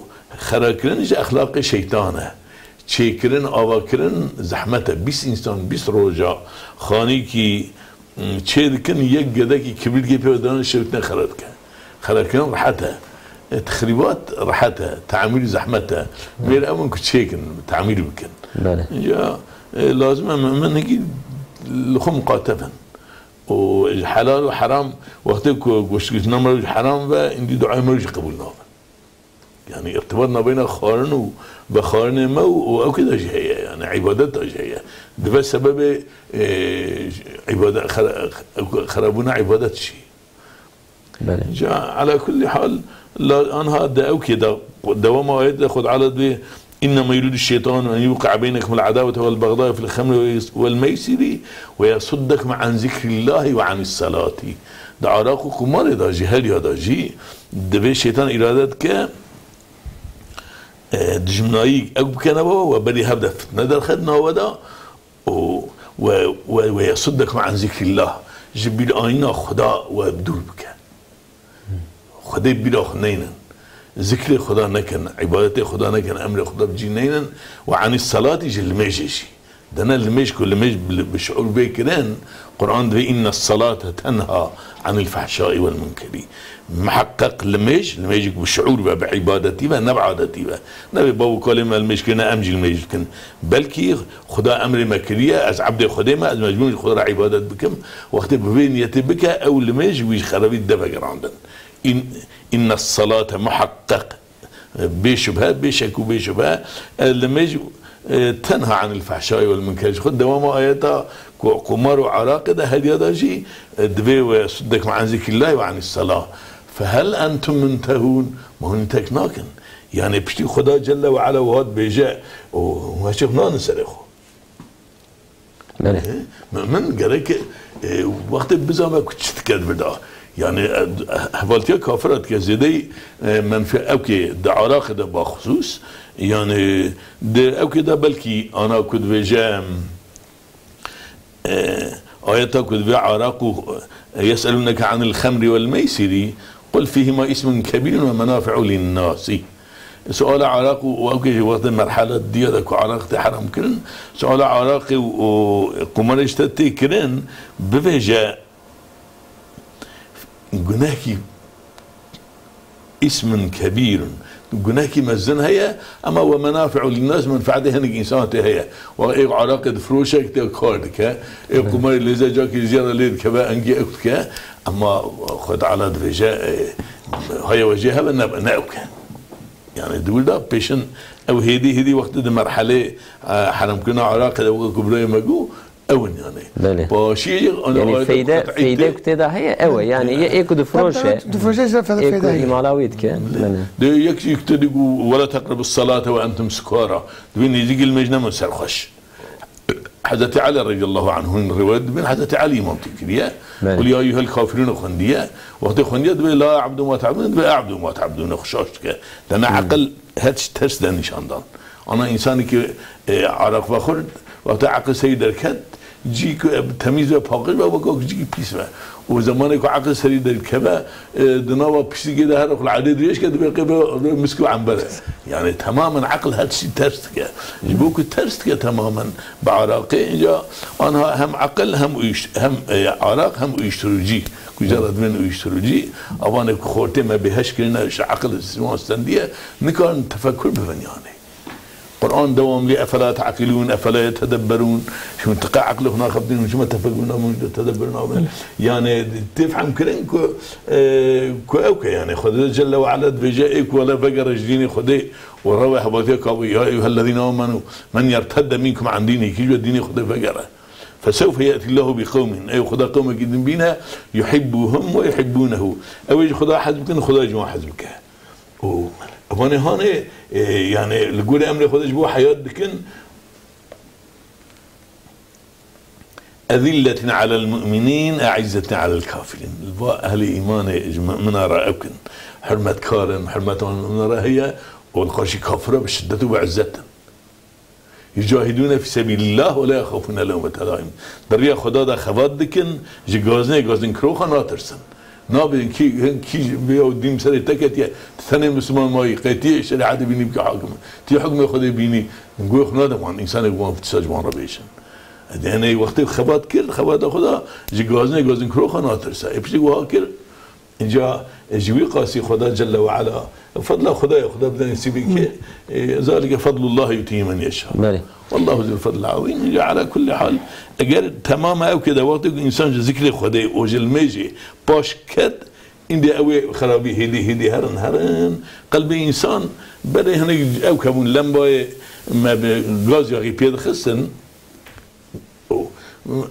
xerakirin ji exlaqê şeytan e. Çêkirin, avakirin zehmet e. Bîst însan, bîst roja xanîkî, çê dikin, yek gedekî kibirîkê pê ve dane şewitine xera dike. Xerakirin rehet e. E, texrîbat rehet e. Tamîr zehmet e. Mêr ew in ku çêkin, tamîr bikin. Belê. Înca, e, lazim e mumin hikî li xwe muqatef in. Û ji helal û heram, wextê ku goştgirtina me ji heram ve, îndî duayê me jî qebûl nabe. Yanî, irtibat nabeyna xwarin û vexwarinê me û, û ew kê de jî heye, yanî, îbadet de jî heye. Dibe sebebê, e, îbadet, xera-, xerabûna îbadet jî. Belê. Ca, ala kullî hal, la, anha de ew kê de, dewama ayet de Xwedê Teala dibê, "إنما يريد الشيطان أن يوقع بينكم العداوة والبغضاء في الخمر والميسر ويصدكم عن ذكر الله وعن الصلاة." Di araq û qumarê de jî, heliya de jî, divê şeytan îrade dike, e, dijminayî ew bikene we, we berî hev de fitne derxet nava de û we, we, "ويصدكم عن ذكر الله", ji bîranîna Xweda we dûr bike. Xwedê bîra xwe neynin. Zikrê Xweda nekin, îbadetê Xweda nekin, emrê Xweda bi cî neynin. "وعن الصلاة", ji limêjê jî. Dene limêj ku limêj bi, bi şiûr bê kirin, Quran divê, "إن الصلاة تنهى عن الفحشاء والمنكر." Miheqeq limêj, limêjek bi şiûr ve, bi îbadetî ve, ne bi adetî ve. Nebe bav û kalê me limêj kirine, em jî limêj dikin. Belkî Xuda emrê me kiriye, ez ebdê Xwedê me, ez mecbûr im ji Xweda re îbadet bikim. Wextê bi vê niyetê bike, ew limêj wî ji xerabî dibe vegerandin. În-, "إن الصلاة" muheqeq, bê şubhe, bê şek û bê şubhe, e, limêj, e, "تنهى عن الفحشاء والمنكر." Ji xwe dewama ayeta ku qumar û araqê de, heliya de jî, e, divê "ويصدكم عن ذكر الله وعن الصلاة فهل أنتم منتهون؟" Ma hûn terk nakin? Yanî piştî Xweda Celle ve Ala wiha dibêje û hûn heçê xwe nanin serê xwe. Belê. E, mumin gerek, e, wextê bizane ku çi dike di vir de. Yani, e, hevaltiya kafira dike zêdeyî, e, menfi-, ewkê di Iraqê de baxusûs, yani, di ewkê de belkî ana ku dibêje, e, ayeta ku divê Iraq û, e, "Yes'elûneke anil xemri wel meysirî, qul fîhima ismun kebîrun ve menafi'u linnasî." Suala Iraq û, û ewkê jî wextê merhela diya de ku Iraq tê heram kirin, suala Iraqê û, û qumarê ji te tê kirin, bivêje, gunehkî ismin kebîrun, gunehkî mezin heye, ema we menafi'u linnas, menfaetê hinek însan tê heye. Wa ê Iraqê difiroşe, tê kar dike, ê qumarê lêze cakê ziyara lê dikeve, engî ew dike, ema Xwedê Teala dibêje, e, haya we jê hebe, ne, ne ew ke. Yani di wir de pêşin ew hêdî hêdî wextê di merhelê, e, heremkirina Iraqê de weke ku birayê me got, ew in yani. Belê. Paşiyê jî ana Yani ayet feyde, qet'î feyde tê. Ku tê de heye, ew e. Yani yê ê ku difroşe, Tabii, difroşe jî fe-, ê ku feyde heye. Îmala wê dike. Belê. Belê. De yek jî ku tê digo, "Wela teqrebu salate ve entum sukara." Divê nêzîkî limêj nemin serxweş. Hezretî Elî radiyallahu anhu rivayet dibin, Hezretî Elî îmamtî kiriye. Belê. "Qul ya eyyuhel kafirûn" xwendiye. Wextê xwendiye dibê, "La a'budu ma ta'budûn", dibê, "A'budu ma ta'budûn", xweş dike. Te ne Hmm. eqil het ters de nîşan dan. Ana însanekî, e, Iraq vexwir, wextê eqil serî derket, cî ku, e, temîz ve, paqij ve, weke ku cîkî pîs ve. Û zemanê ku eqil serî derkeve, e, di nava pîsîkê de her xul edê dirêj ke, dibê qê be, be misk û ember e. Yani temamen eqil her tiştî ters dike. Ji bo ku ters dike temamen bi Iraqê, înca anha hem eqil hem uyuş-, hem, e, Iraq hem uyuşturucî. Ku jara dibên uyuşturucî, avanê ku xortê me bêheş kirine, ji eqil ji wan stendiye, nikarin tefekur bibin yani. Quran dewamlî, "Efela te'qilûn, efela yetedebberûn?" Hûn tiqe eqlê xwe naxebitînin, hûn çima tefekur nabin, hûn tedebber nabin? Belê. Yani, tê fehm kirin ku, e, ku ew ke, yani, Xwedê Celle ve Ala dibêje, "Ê ku wele vegere ji dînê Xwedê û rewe hevatiya kabû, ya eyyuhellezîne amenû, men yertedde minkum an dînî", kî ji we dînê Xwedê vegere. "Fesewfe ye'tîllahu bi qewmin", ew Xweda qewmekî din bîne, "yuhibbuhum ve yuhibbûnehu." Ew ê ji Xweda hez bikin, Xweda ji wan hez bike. Û evanê hanê, e, yani li gorî emrê Xwedê ji bo heyat dikin. "Ezilletin alel mu'minîn, e'izzetin alel kafirîn." Li va ehlê îmanê ji mumina re ew kin. Hurmetkar in, hurmeta wan mumina re heye û li qarşî kafira bi şiddet û bi izzet in. "Yucahidûne fî sebîlillah ve la yexafûne lewmete laîm." Di riya Xweda de xebat dikin, ji gazinê gazinkiroxa natirsin. Nabêjin kî, hin kî ji vê ew dîn serê te ketiye, tu tenê Misliman mayî, qetiyê şerîetê bînî bike hakim. Tu yê hukmê Xwedê bînî, guhê xwe nade wan, însanê wan tişta ji wan re bêjin. Ed, yani wextê xebat kir, xebata xwe da, ji gazinê gazinkiroxa natirse. Ê piştî wiha kir, Înca, e, ji wî qasî Xweda Celle ve Ala, fedla Xwedayê, Xweda bide nesîbê kê, e, "Zalike fedlullahi yutîhi men yeşâ." Belê. "Wallahu zul fedlil azîm." Înca ala kullî hal, eger temama ew kê de wextê ku însan ji zikrê Xwedê û ji limêjê paş ket, îndî ew ê xerabî hêdî hêdî herin herin, qelbê însan berê hinek ew kebûn lembayê me bi gaz yaxî pê dixistin,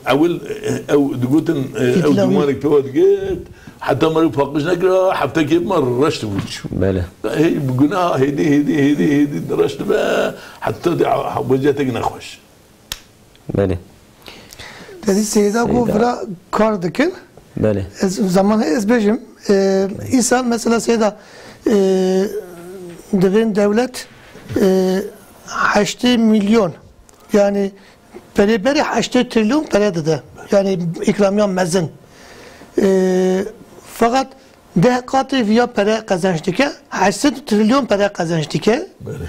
Ewil, e, ew digotin, e, ew Fîtlawiye. Dumanek pêwa digirt, heta meriv paqij nekira, heftekê bima reş dibû diçû. Belê. Hey, bi gunah hêdî, hêdî, hêdî, hêdî reş dibe, heta dê ha-, ha-, weziyetek nexweş. Belê. Te dî Seyda got Seyda. Vira kar dikin. Belê. Ez, zaman heye ez bêjim. E, îsal mesela Seyda, e, divên dewlet, e, heştê milyon, yani perê berê heştê trilyon pere dide. Yani îkramiya mezin. E, feqet deh qatê viya pere qezenç dike, heşt sed trilyon pere qezenç dike. Belê.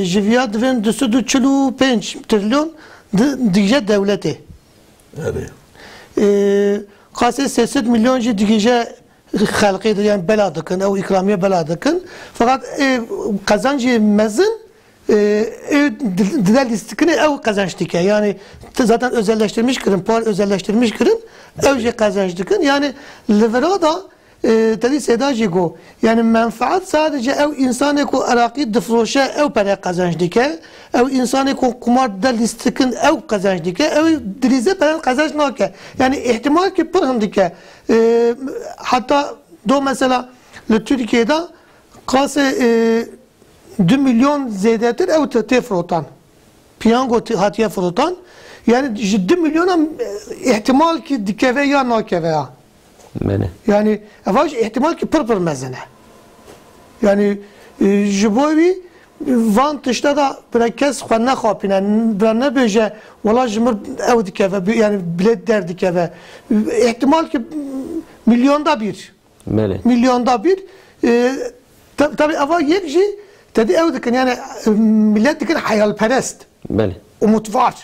E, ji viya divên du sed û çil û pênc trilyon di-, digije dewletê. Erê. E, qasê sê sed milyon jî digije xelkê de, yani bela dikin, ew îkramiye bela dikin. Feqet, e, qezencê mezin, e, e, di-, dide lîstikine ew qezenç dike. Yani t-, zaten özelleştirmiş kirin, par özelleştirmiş kirin, ew jî qezenç dikin. Yani li vira da, e, te dî Seyda jî got, yani menfaat sadece ew insanê ku Iraqî difroşe ew pere qezenç dike, ew insanê ku qumar dide lîstikin ew qezenç dike, ew dilîze pere qezenç nake. Yani ihtimal ki pir hindike. E, heta do mesela li Tirkiyê de qasê, e, du milyon zêdetir ew te-, tê firotan. Piyango tê-, hatiye firotan. Yani ji du milyona, e, ihtimal ki dikeve ya nakeve ya. Belê. Yani eva jî ihtimal ki pir pir mezin e. Yani e, ji bo wî van tişta da bira kes xwe nexapîne, bira nebêje wela ji mir ew dikeve, bi- yani bilêt derdikeve. Ihtimal ki milyonda bir. Belê. Milyonda bir. E, tab- tabii eva yek jî tedî ew dikin yani e, millet dikin hayalperest. Belê. Umut var.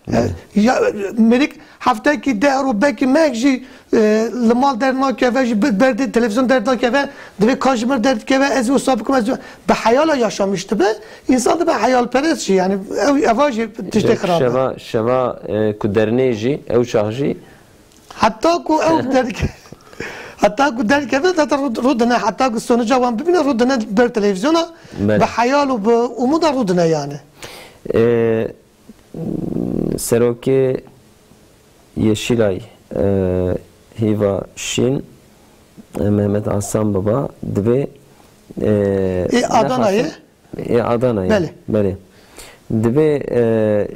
Belê. Ya, mêrik heftekî deh rû belkî mehek jî e, li mal dernakeve, ji bi- berdê televîzyon dernakeve, divê ka ji mir derdikeve, ez wisa bikim, ez bi heyala yaşamiş dibe. Însan dibe heyalperest jî, yani ew eva jî tiştê xirab e. Şeva, şeva e, ku dernê jî, ew çax jî. Heta ku ew derke, heta ku derkeve, zaten rû, rû dine, heta ku sonuca wan bibîne, rû dine ber televîzyona, Belê. Bi heyal û bi umuda rû dine yani. E, Serokê Yeşilay, e, Hîva Şîn, e, Mehmet Hasan Baba, divê, e, Ê Adanayê? Nexasin, ê Adanayê. Belê. Belê. Divê, e,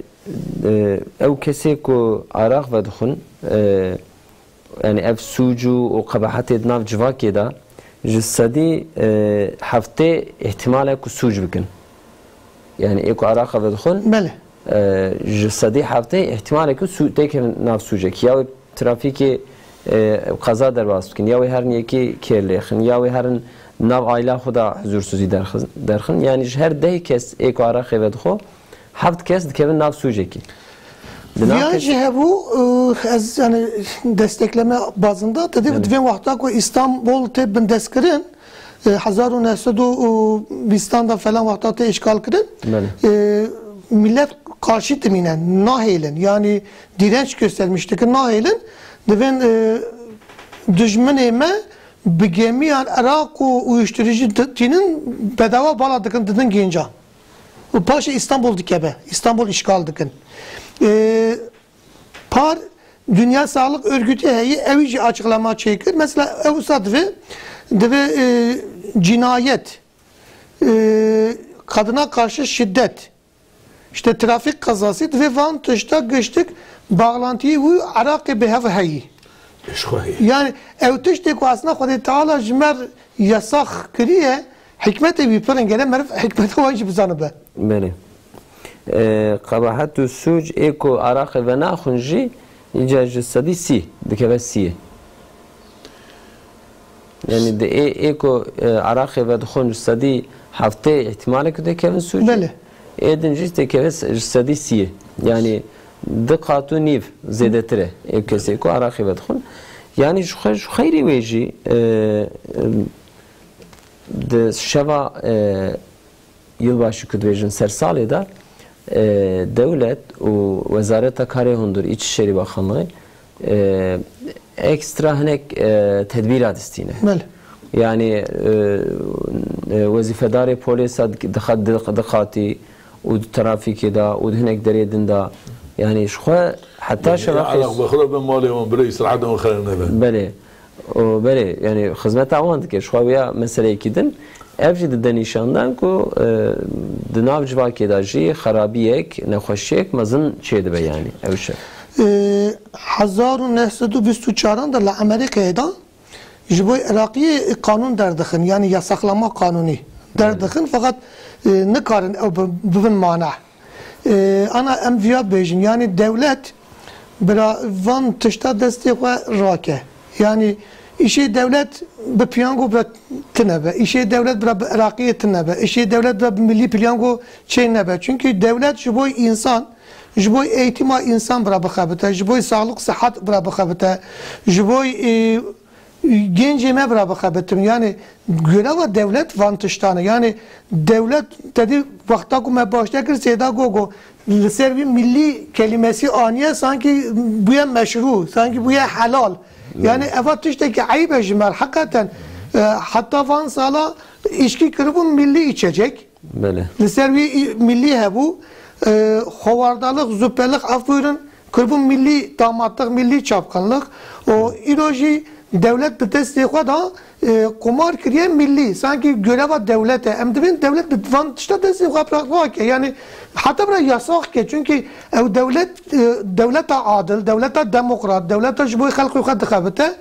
e, ew kesê ku araq vedixwin, e, yani ev sûc û, û qebahetê di nav civakê de ji sedî, e, heftê ihtimal e ku sûc bikin. Yani ê ku araqa vedixwin, Belê. e, ji sedî heftê ihtimal e ku sû-, têkevin nav sûcekî. Ya wê trafîkê, e, qeza derbas bikin, ya wê herin yekê kêr lêxin, ya wê herin nav aila xwe de huzursuzî derxin, derxin. Yani ji her deh kes ê ku araqê vedixwe, heft kes dikevin nav sûcekî. Di nav Viyan kes- jî hebû, e, ez yani destekleme bazında, te dê Evet. Divên wexta ku İstanbul tê bindestkirin, e, hezar û neh sed û bîstan da falan wexta tê işgal kirin, Belê. E, millet karşı dimîne, nahêlin. Yani direnç göstermiş dikin, nahêlin. Divên, e, dijminê me bi gemiyan Iraq û uyuşturucu di- tînin bedava bala dikin didin genca. Û paşê İstanbul dikeve. İstanbul işgal dikin. E, par Dünya Sağlık Örgütü heye ew jî açıklama çêkir. Mesela ew wisa divê, divê, e, cinayet, e, kadına karşı şiddet, işte trafik kazası divê van tişta giştik bağlantıyı wî Iraqê bi hev heyî. Eşxwehî. Yani ew tiştê ku aslında Xwedê Teala ji me yasax kiriye, hikmetê wî pir in, gere meriv hikmeta wan jî bizanibe. Belê. E, qebahet û sûc ê ku araqê venaxwin jî, îca ji sedî sî dikeve sîyê. Yani di ê, ê ku, e, araqê vedixwin ji sedî heftê ihtimalê ku têkevin sûcê. Belê. Ê din jî têkeve se-, ji sedî sîyê. Yani di qat û nîv zêdetir e ê kesê ku araqê vedixwin. Yani ji xwe, ji xeyrî wê jî, e, e, di şeva, e, yılbaşı ku dibêjin ser salê de, e, dewlet û Wezareta Karê Hundir, İçişleri Bakanlığı, e, ekstra hinek, e, tedbîra distîne. Belê. Yani, e, e, wezîfedarê polêsa dik-, dixa-, dik-, diqatî û di trafîkê de û di hinek derê din de, yani ji xwe heta şeva Elaq xêz- bi xwe be malê wan, birê îstirahetê wan xerab nebe. Belê. O, belê, yani xizmeta wan dike, ji xwe ya meseleyekî din. Ev jî dide nîşandan ku, e, di nav civakê de jî xerabiyek, nexweşiyek mezin çêdibe yani ew şev. E, hezar û neh sed û bîst û çaran de li Amerîkayê de ji bo Iraqiyê qanûn derdixin, yani yasaklama kanûnî derdixin, feqet, e, nikarin ew bi-, bibin mane. E, ana em viya bêjin, yani dewlet bira van tişta destê xwe rake. Yani îşê dewlet bi piyango bira tine be. Îşê dewlet bira bi Iraqiyê tine be. Îşê dewlet bira bi milî piyango çê nebe. Çünkü dewlet ji bo însan, ji bo eğitîma însan bira bixebite, ji bo sağlık, sihet bira bixebite, ji bo, e, Gencê me bira bixebitin. Yani göreva dewlet van tiştan e. Yani dewlet tedî wexta ku me başte kir sêda gogo li ser wî millî kelimesi aniye sanki bûye meşrû, sanki bûye helal. Yani eva tiştekî eyb e ji me re. Hakikaten, e, heta van sala içki kiribû millî içecek. Belê. Li ser wî î-, millî hebû, e, xowardalık, züppelik, af buyurun, kiribû millî damatlık, millî çapkınlık. O îro jî dewlet bi destê xwe de, e, qumar kiriye millî. Sanki göreva dewlet e. Em divên dewlet bi van tişta destê xwe bira-, rake. Yani heta bira yasax ke. Çünkü ew dewlet, e, dewleta adil, dewleta demokrat, dewleta ji bo xelkê xwe dixebite.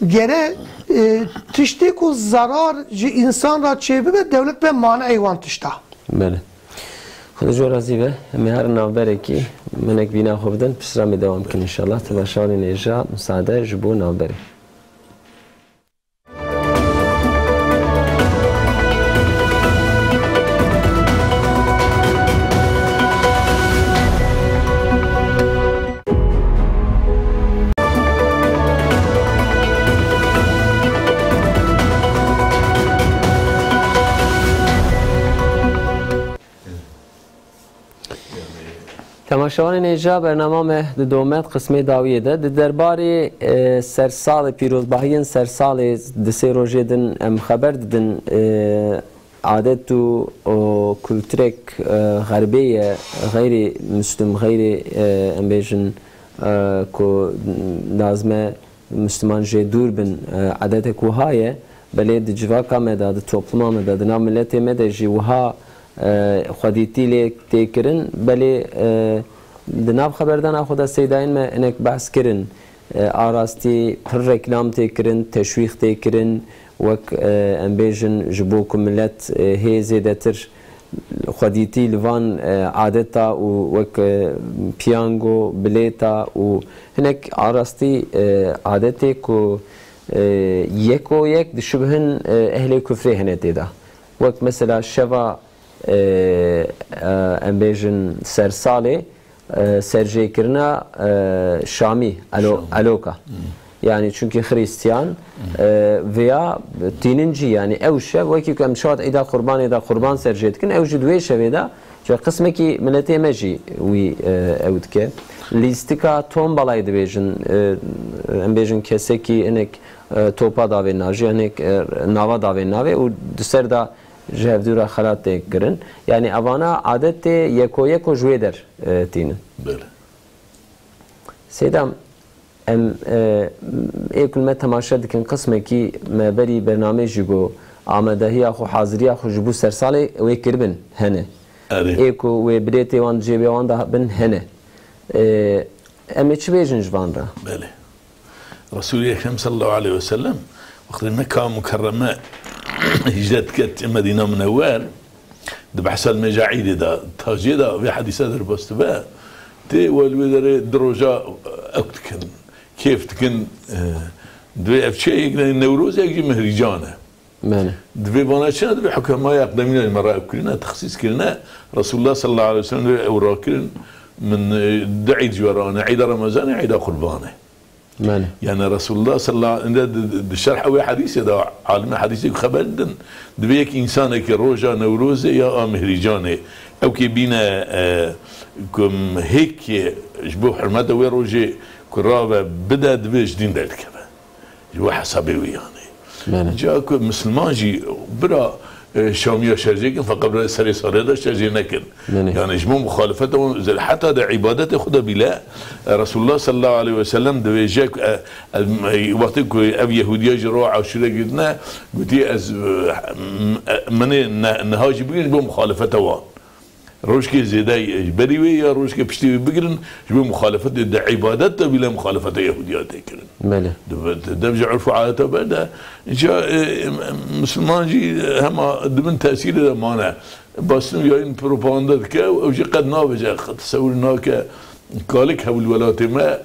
Gere, e, tiştê ku zarar ji însan re çêbibe, dewlet be mane'ê wan tişta. Belê. Xwedê ji we razî be. Em ê herin navberekî, minek bîna xwe bidin, piştre em ê dewam bikin înşallah. Temaşevanên hêja, misaade ji bo navberê. Temaşevanên hêja, bernama me didome di qismê dawiyê de. Di derbarê, e, sersalê, pîrozbahiyên sersalê di sê rojê din em xeber didin, e, adet û, û kulturek, e, xerbê ye, xeyrê muslim, xeyrê, e, em bêjin, e, ku lazim e Misliman jê dûr bin, e, edetek wiha ye. Belê di civaka me de, di topluma me de, di nav miletê me de jî wiha, e, xwedîtî lê tê kirin. Belê, e, di nav xeberdana xwe de seydayên me hinek behs kirin. E, a rastî pir reklam tê kirin, teşwîq tê kirin, wek, e, em bêjin ji bo ku milet, e, hê zêdetir xwedîtî li van, e, adeta û wek, e, piyango, bilêta û hinek a rastî, e, adetê ku, e, yeko yek dişibhin, e, ehlê kufrê hene tê de. Wek mesela şeva, e, e, em bêjin sersalê, e, serjêkirina, e, Şamî, elo-, Şamî. Eloka. Hmm. Yani çünkü Hristiyan, Hmm. e, veya tînin cî, yani ew şev, wekî ku em şewat Îda Qurbanê de qurban serjê dikin, ew jî di wê şevê de, ji qismekî miletê me jî wî, e, ew dike. Lîstika tombalayê dibêjin, e, em bêjin kesekî hinek, e, topa davên navê, hinek, e, nava davên navê û di ser de ji hevdû re xelat tê kirin. Yani evana adetê yeko yeko ji wê der, e, tînin. Belê. Seydam, em, e, ê ku me temaşe dikin, qismekî me berî bernameyê jî got, amadehiya xwe, haziriya xwe ji bo sersalê wê kiribin hene. Erê. Ê ku wê bilêtê wan di cêbê wan de bin hene. E, em ê çi bêjin ji van re? Belê. Resûlê Ekrem sallallahu aleyhi ve sellem wextê Mekka Mukerreme hicret diket Medîna Munewwer, di behsa li mêja Îdê de, tacê de vê hedîse derbas dibe, tê we li wê derê du roja ew dikin, kêf dikin, e, divê ev çi ye, yek ne Newroz e, yek jî Mihrîcan e. Belê. Divê vana çi ne, divê hukemaya eqdemîna ji me re ew kirine, texsîs kirine, Resulullah sallallahu aleyhi ve sellem divê ew rakirin, min, e, du Îd ji we re ane, Îda Remezanê, Îda Qurbanê. Belê. Yani Resulullah sallallahu aleyhi ve sellem de, de, de şerh wê hadîsê de, alimê hadîsê ku xeber didin, divê yek însanekî roja Newrozê ya a Mihrîcanê, ew kê bîne, e, ku hêkê ji bo hurmeta wê rojê ku rabe bide, divê ji dîn derdikeve. Ji bo hesabê wî yani. Belê. Ca ku Misliman jî bira, e, Şamiya şerjê kin, feqet bira serê salê de şerjê nekin. Belê. Yani ji bo muxalefeta wan, zel-, heta di îbadetê xwe de bîle, e, Resulullah sallallahu aleyhi ve sellem dibêje ku, e, e, wextê ku ev Yehûdiya jî roja Aşûre girtine, gotiye, ez, e, m-, e, minê ne-, niha jî bigrin ji bo muxalefeta wan. Rojkê zêde ji berî wê ya rojkê piştî wê bigirin, ji bo muxalefetê di îbadet de bîle muxalefeta Yehûdiya tê kirin. Belê. Di, di dev ji urf û adeta berde, îca, e, Misliman jî hema di bin tesîrê de mane. Basîn yayîn propaganda dike û ew jî qet nabêje, qet tesewir nake. Kalik hebû li welatê me,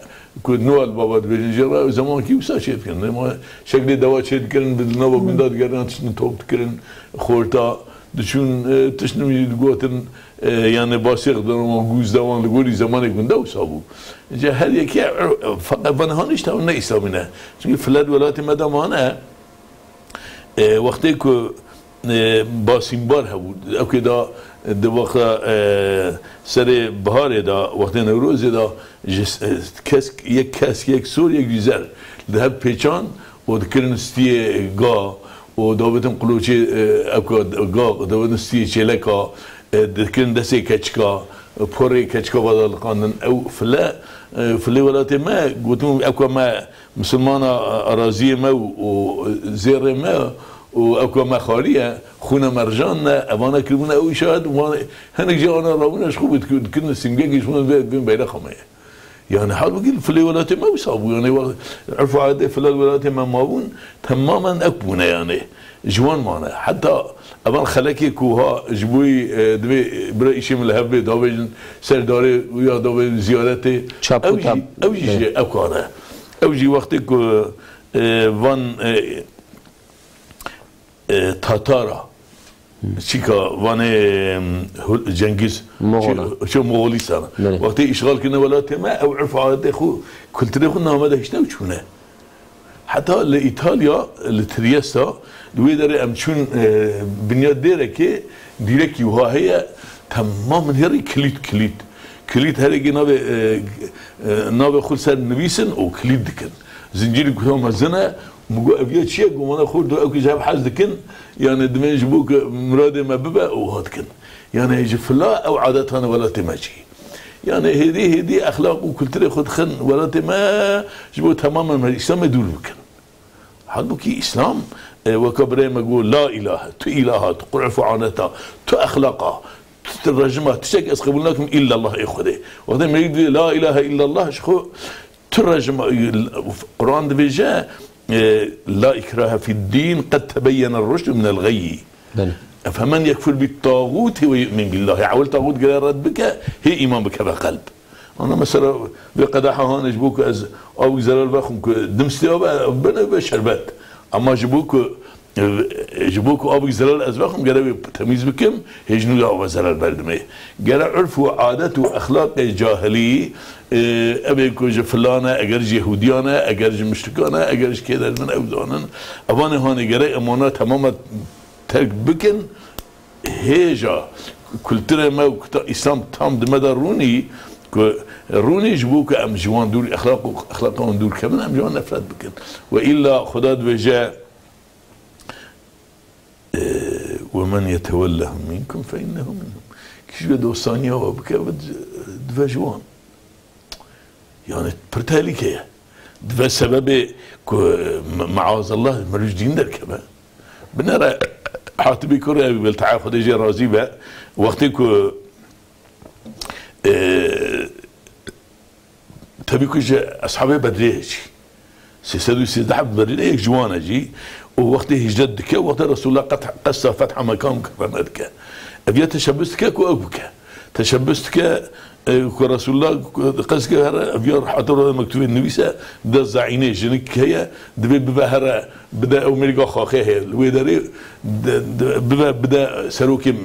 ku Noel Baba dibêjin jê re, zemankî wisa çê dikin. Lê ma şeklê dewa çê dikirin, bi nava gunda digerin, tiştin top dikirin, xorta diçûn, e, tiştin wî digotin, e, yani basêx didan wan, gûz da wan, li gorî zemanê gunda wisa bû. Îca her yekê, e, feqet vaniha nişte ne îslamî ne. Çünkü filet welatê me de mane, E, wextê ku, e, basînbar hebû, ew kê da di wexa, e, serê biharê da, wextê Newrozê da, ji s-, e, kesk, yek kesk, yek sor, yek jî zer, li hev pêçan û dikirin stiyê ga û dabetin qulocê, e, ew ka ga, dabetin stiyê çêleka, e, dikirin destê keçika, e, porê keçika va daliqandin. Ew file, e, filê welatê me, gotin ew ka me Misilmana, e, araziyê me û, û zêrê me û ew ka me xwariye, xûna me rijan ne, evana kiribûne ew îşaret û wan hinek jî ana rabûne ji xwe bû dikirin simgekî ji xwe vê, vê beyrexa me ye. Yani halbuki filê welatê me wisa bû. Yani wa-, urf û adetê filan welatê me mabûn, temamen ek bûne yani. Ji wan mane. Heta evan xelekê ku ha ji bo, e, divê bira îşê min li hev bê, davêjin ser darê û ya davêjin ziyaretê. Çap û Ew jî, tab-, ew jî Evet. ji ew kar e. Ew jî wextê ku, e, van, e, e, Tatara, çîka vanê, em, Hul-, Cengiz, Moxolan. çi, çi Moxolîstan. Belê. Wextê îşxal kirine welatê me, ew urf adetê xwe, kulturê xwe name de hişte û çûne. Heta li Îtalya, li Triesta, li wê derê em çûn, e, binya dêrekê, dîrekî wiha heye, temam herî kilît, kilît. Kilît herêkê navê, e, e, navê xwe ser nivîsin û kilît dikin. Zincîrî kuta mezin e, min got, "Ev ya çi ye?" Got, "Wana xort û ew kî ji hev hez dikin, yani divên ji bo ku miradê me bibe û hat dikin." Yani ji fila ew adetan welatê me çî. Yani hêdî hêdî exlaq û kulturê xwe dixin welatê me ji bo temamen me Îslamê dûr bikin. Halbukî Îslam, e, weka birayê me got, "La îlahe, tu îlaha, tu urf û adeta, tu exlaqa, tu, tu rejima, tiştek ez qebûl nakim îllallah ê Xwedê." Wextê merî divê la îlahe îllallah ji xwe tu rejima, Quran dibêje, e, "La ikrahe fid dîn, qed tebeyyene ruşdu minel gayyi." Belê. Efemen yekfur bit tağuti ve yu'min billahi. Ewil tağut gere red bike, hê îman bikeve qelb. Ana mesela vê qedeha hanê ji bo ku ez avik zelal vexwim ku dimstê ava bine ve şerbet. Ama ji bo ku, ji bo ku avik zelal ez vexwim gere wê temîz bikim, hêj nû ava zelal berdimê. Gere urf û adet û exlaqê cahilî, e, ev ê ku ji filan e, eger ji Yehûdiyan e, eger ji muşrikan e, eger ji kê dermin ew zanin. Evanê hanê gere emana temama terk bikin, hêja kulturê me û kuta-, Îslam tam di me de rûnî, ku rûnî ji bo ku em ji wan dûr, exlaq û exlaqa wan dûr kevin, em ji wan nefret bikin. Ve îlla Xuda dibêje, e, "Ve men yetewellehum minkum fe innehu minhum." Kî ji we dostaniya we bike, ve di-, dive ji wan. Yani pir tehlîke ye. Dibe sebebê ku me-, meazallah mirov ji dîn derkeve. Binêre Hatibî kurê Ebî Beltaê Xwedê jê razî be, wextê ku, e, tevî ku ji Eshabê Bedrê ye jî. Sê sed û sêzdeh Bedrê yek ji wan e jî. Û wextê hicret dike, wextê Resulullah qet-, qesta fetha Mekka Mukerreme dike. Ev ya teşebbus dike ku ew bike. Teşebbus dike, e, ku Resulullah qest ke here, ev ya heta re mektubê nivîse, de zaînê jinik heye, divê bibe here, bide ew mêrika xaxê heye. Li wê derê de, de, bibe, bide serokê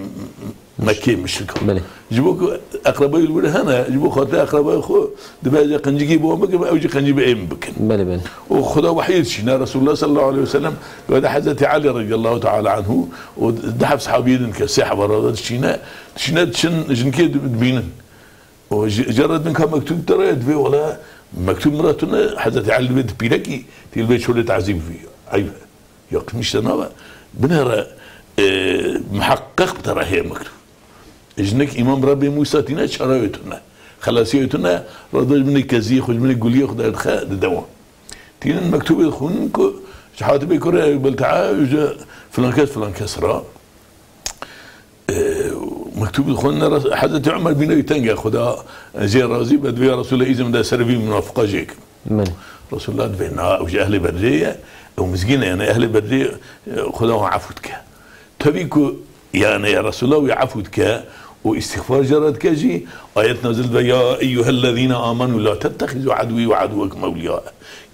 Mekkê muşrikan. Belê. Ji bo ku eqrebayê li wir hene, ji bo xatirê eqrebayê xwe, dibe ez ê qencikî bo wan bikim, ew jî qencî bi êm bikin. Belê, belê. Û Xuda wehyê dişîne, Resulullah sallallahu aleyhi ve sellem, wede Hezretî Elî radiyallahu teala anhu û dehf sahabiyê din ke sê hebara dişîne, dişîne diçin jinkê di-, dibînin. Û ji-, cara din ka mektûb te re ye, divê wela mektûb min re tune, Hezretî Elî divê di pîrekî, tê li vê çolê tazî bivî. Eyb e. Ya qimîş te nabe. Binêre, e, muheqqeq bi te re heye mektûb. Jinik îman bi Rebbê Mûsa tîne, çara wê tune. Xelasiyê wê tune, Redo ji binê keziyê xwe, ji binê guliyê xwe derdixe, dide wan. Tînin mektûbê dixwînin ku ji Hatibê kurê Ebî Beltaê û ji filan kes, filan kes re. E, mektûb dixwîne Res-, Hezretî Umer bîna wî teng e, Xuda jê razî be, divê ya Resûlê îzin de serê vî munafiqa jê kim. Belê. Resulullah divê na, ew ji ehlê Bedrê ye, ew mizgîn e, yani ehlê Bedrê, e, Xuda wan efû dike. Tevî ku, yani Resulullah wî efû dike û îstîxfar jê re dike jî, ayet nazil dibe, "Ya eyyuhellezîne âmenû la tettexizû edwî ve edwekum ewliyâ."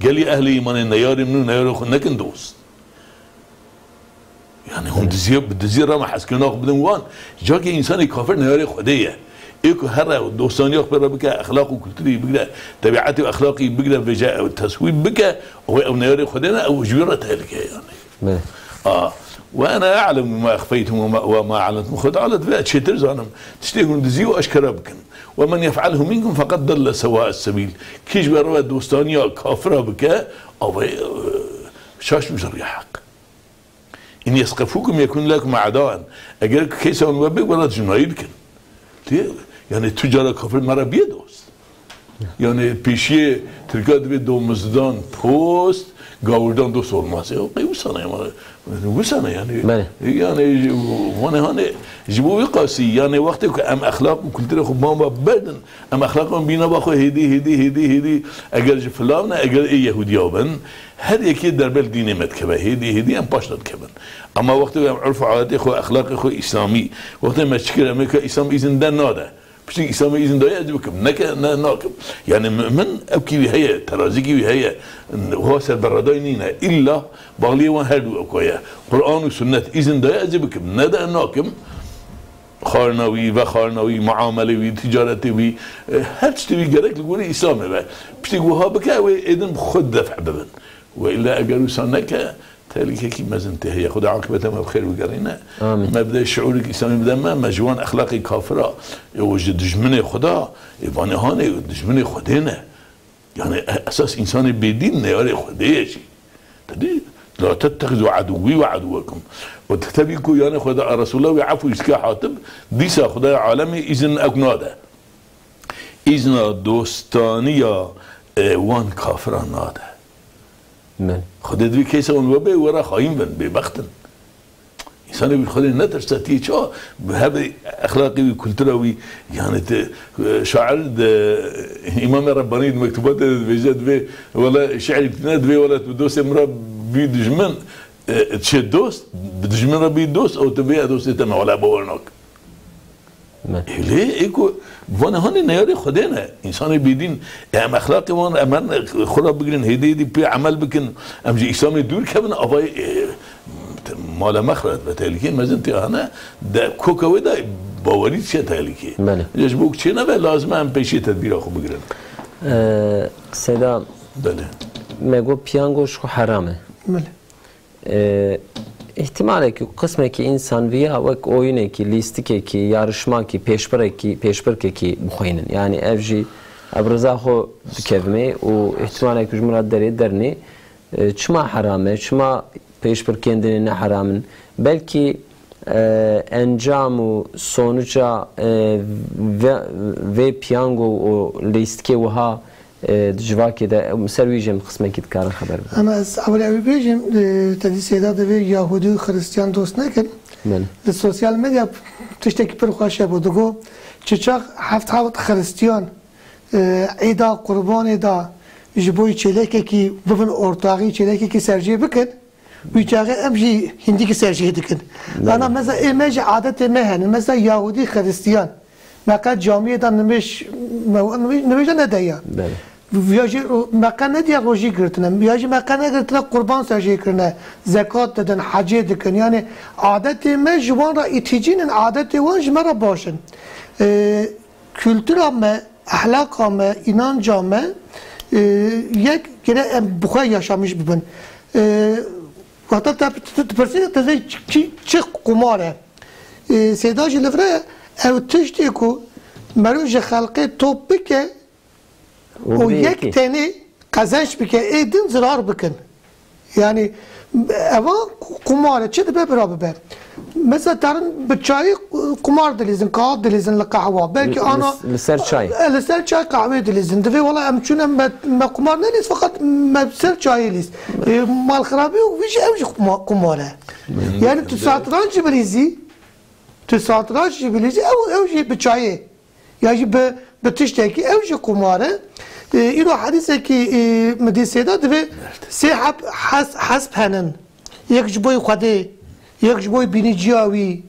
Gelî ehlê îmanê neyarê min û neyarê xwe nekin dost. Yani hûn dizî, bi dizî re me hezkirin, nax bidin wan. Cakê însanê kafir neyarê Xwedê ye. Ê ku here dostaniya xwe pê re bike, exlaq û kulturî bigire, tebîetê û exlaqî bigire, vêje ew teswîb bike, ew ê ew neyarê Xwedê ne, ew ji wî re tehlike ye yani. Belê. A, "Ve ene a'lemu bima exfeytum ve ma, ve ma a'lentum." Xweda Teala divê ez çêtir zanim. Tiştê hûn dizî û eşkere bikin. "Ve men yef'alhu minkum feqad delle sewaes sebîl." Kî ji we re dostaniya kafira bike, ew ê, e, şaş û ji rêya heq. "In yesqefukum yekun lekum a'daen." Eger ku keysa wan we bê, wela dijminayî dikin. Lê, yani tu cara kafir me re bîye dost. Yani pêşiyê Tirka divê domuzdan post, gawurdan dost olmaz. Ya, qey wisa ne ama. Wisa ne yani. Belê. Yani, vane hane, ji bo wî qasî, yani wextê ku em exlaq û kulturê xwe bamba berdin, em exlaqan bîna ba xwe hêdî, hêdî, hêdî, hêdî, eger ji filav ne, eger ê Yehudiya bin, her yekê derbel dînê me dikeve, hêdî, hêdî em paş de dikevin. Ama wextê em urf û adetê xwe, exlaqê xwe îslamî, wextê me çi kir, em ê ka îslam îzin de nade. Piştî Îslamê îzin daye ez bikim. Neke, ne, nakim. Yani mümin evkî wî heye, terazîkî wî heye. Wa ser beradayî nîne. Îlla bağliyê wan her du evka ye. Quran û sunnet îzin daye ez bikim. Ne de nakim. Xwarina wî, vexwarina wî, muamelê wî, ticaretê wî, e, her tiştê wî gerek li gorî Îslamê be. Piştî wiha bike, ew ê êdin bi xwe def bibin. Ve illa eger wisa neke, tehlîkekî mezin tê heye. Xuda aqibeta me bi xêr bigerîne. Amîn. Me bide şiûrek îslamî bide me, me ji wan exlaqê kafira, ê, û ji dijminê Xuda, ê, vanê hanê, dijminê Xwedê ne. Yani, e-, esas însanê bêdîn neyarê Xwedê ye jî. Te dî, "La tettexizu aduwî ve aduwekum." Û te tevî ku, yani, Xweda, Resulullah wî efû îske hatib, dîsa Xwedaya alemê îzin ew nade. Îzna dostaniya, e, wan kafira nade. Belê. Xwedê divê keysa wan webe, were xayîn bin, bêbext in. Însanê wî Xwedê netirse, tî ça, bi hevê exlaqê wî, kultura wî, yani te, e, şair de, Îmamê Rebbanî di mektubatê de dibêje, divê, wele şi'rî tine, divê, wele tu dostê min re bî dijmin, e, çi dost, bi dijmin re bî dost, ew tu vê dostê te me, wele bawer nakim. Me. Lê ê ku van hanê neyarê Xwedê ne. Însanê bêdîn, em exlaqê wan, em her xwe re bigirin, hêdî hêdî pê emel bikin, em ji Îslamê dûr kevin, avayê, e, mala me xira dibe, tehlîkeyê mezin tê hene, de koka wê de bawerî diçe tehlîkê. Belê. Ji bo ku çê nebe, lazim e em pêşî tedbîra xwe bigirin. E, Seyda, Belê. Me got piyango ji xwe heram e. Belê. E, îhtimalekî qismekî însan viya wek oyunekî, lîstikekî, yarışmakî, pêşbirekî, pêşbirkekî bixwînin. Yani ev jî ev riza xwe dikevimê û îhtimalekî ji min re derê dernê. E, çima heram e? Çima pêşbirkên dinê ne heram in? Belkî, e, encam û sonuca, e, ve-, vê piyango û lîstikê wiha e, di civakê de, em ser wî jî em qismekî dikarin xeber bidin. Ama ez ewil ewî bêjim, e, te dî Seyda divê Yahudî û Xristiyan dost nekin. Belê. Li sosyal medya tiştekî pir xweş hebû. Digo, çi çax heft hewt Xristiyan, e, êda qurbanê da ji bo çêlekekî bibin ortaxî, çêlekekî serjê bikin. Wî çaxê em jî hindîkî serjê dikin. Belê. Ana meza ê me jî adetê me hene. Meza Yahudî, Xristiyan. Me qet camiyê de nimêj, me, nimêj, nimêja nedaye. Belê. Ya jî me qet nediye rojî girtine, ya jî me qet negirtine qurban serjê kirine, zekat didin, hecê dikin. Yani adetê me ji wan re îtîcîn in, adetê wan ji me re baş in. Ee, kultura me, ehlaqa me, înanca me, e, yek gere em bi xwe yaşamiş bibin. E, wexta te, te, te pirsî te vê çi, çi qumar e? E, Seyda jî li vir e, ew tiştê ku meriv ji xelkê top bike û yek tenê qezenç bike, ê din zirar bikin. Yani, eva qumar e, çi dibe bira bibe. Mesela, terin bi çayî qumar dilîzin, kağıt dilîzin li qehwa. Belkî Li, ana li, li ser çay. E, li ser çay qehwê dilîzin. Divê wela em çûne me, me qumar nelîz, fakat me ser çayê lîz. E, malxirabî û vî jî ew jî quma-, qumar e. Yani, tu satranç jî bilîzî, tu satranç jî bilîzî, ew, ew jî bi çayê. Ya jî bi, bi tiştekî, ew jî qumar e. E, îro hedîsekî, e, min dî Sêda divê sê heb hes-, hesp henin. Yek ji boy Xwedê, yek ji boy bînîciya wî.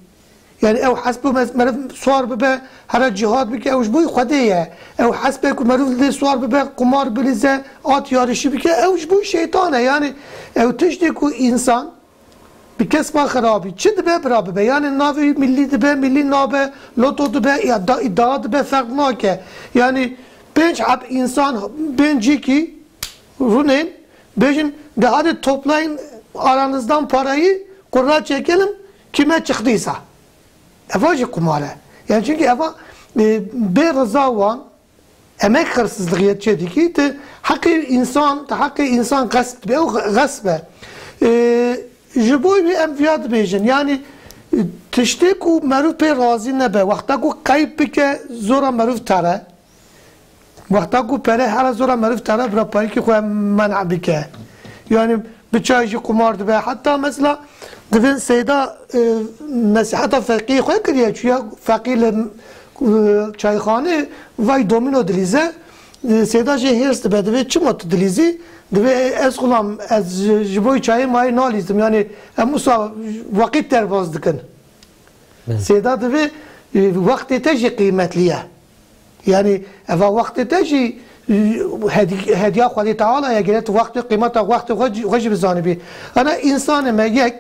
Yani ew hesp bi me-, meriv swar bibe, here cihad bike, ew ji boy Xwedê ye. Ew hesp e ku meriv lê swar bibe, qumar bilîze, at yarişî bike, ew ji boy şeytan e. Yani ew tiştê ku însan bi kesma xirabî. Çi dibe bira bibe. Yani navê wî millî dibe, millî nabe, loto dibe, ya da, îdia dibe, ferq nake. Yani pênc heb însan bên cîkî runên, bêjin, "De hadi toplayın aranızdan parayı, kuruna çekelim, kime çıktıysa." Eva jî qumar e. Yani çünkü eva, e, bê rıza wan, emek hırsızlığı yê çê dikî, tu heqê însan, tu heqê însan qesp dibe, ew xesp e. E, ji bo wî em viya dibêjin, yani, e, tiştê ku meriv pê razî nebe, wexta ku qeyb bike, zora meriv tere. Wexta ku pere here zora meriv tera bira parîkê xwe men'a bike. Yani bi çay jî qumar dibe. Heta mesela divê seyda, e, nesîheta feqî xwe kiriye. Çûye feqî li, e, çayxane vay domîno dilîze. E, seyda jê hêrs dibe. Divê çima tu dilîzî? Divê ez xulam, ez ji, ji bo çayê mayê nalîzim. Yani em wisa weqît derbas dikin. Belê. Sêda divê, e, wextê te jî qîmetli ye. Yani eva wextê te jî, e, hedi-, hediya Xwedê Teala ye, gere tu wextê qîmeta wextê xwe jî, xwe jî bizanibî. Ana însanê me yek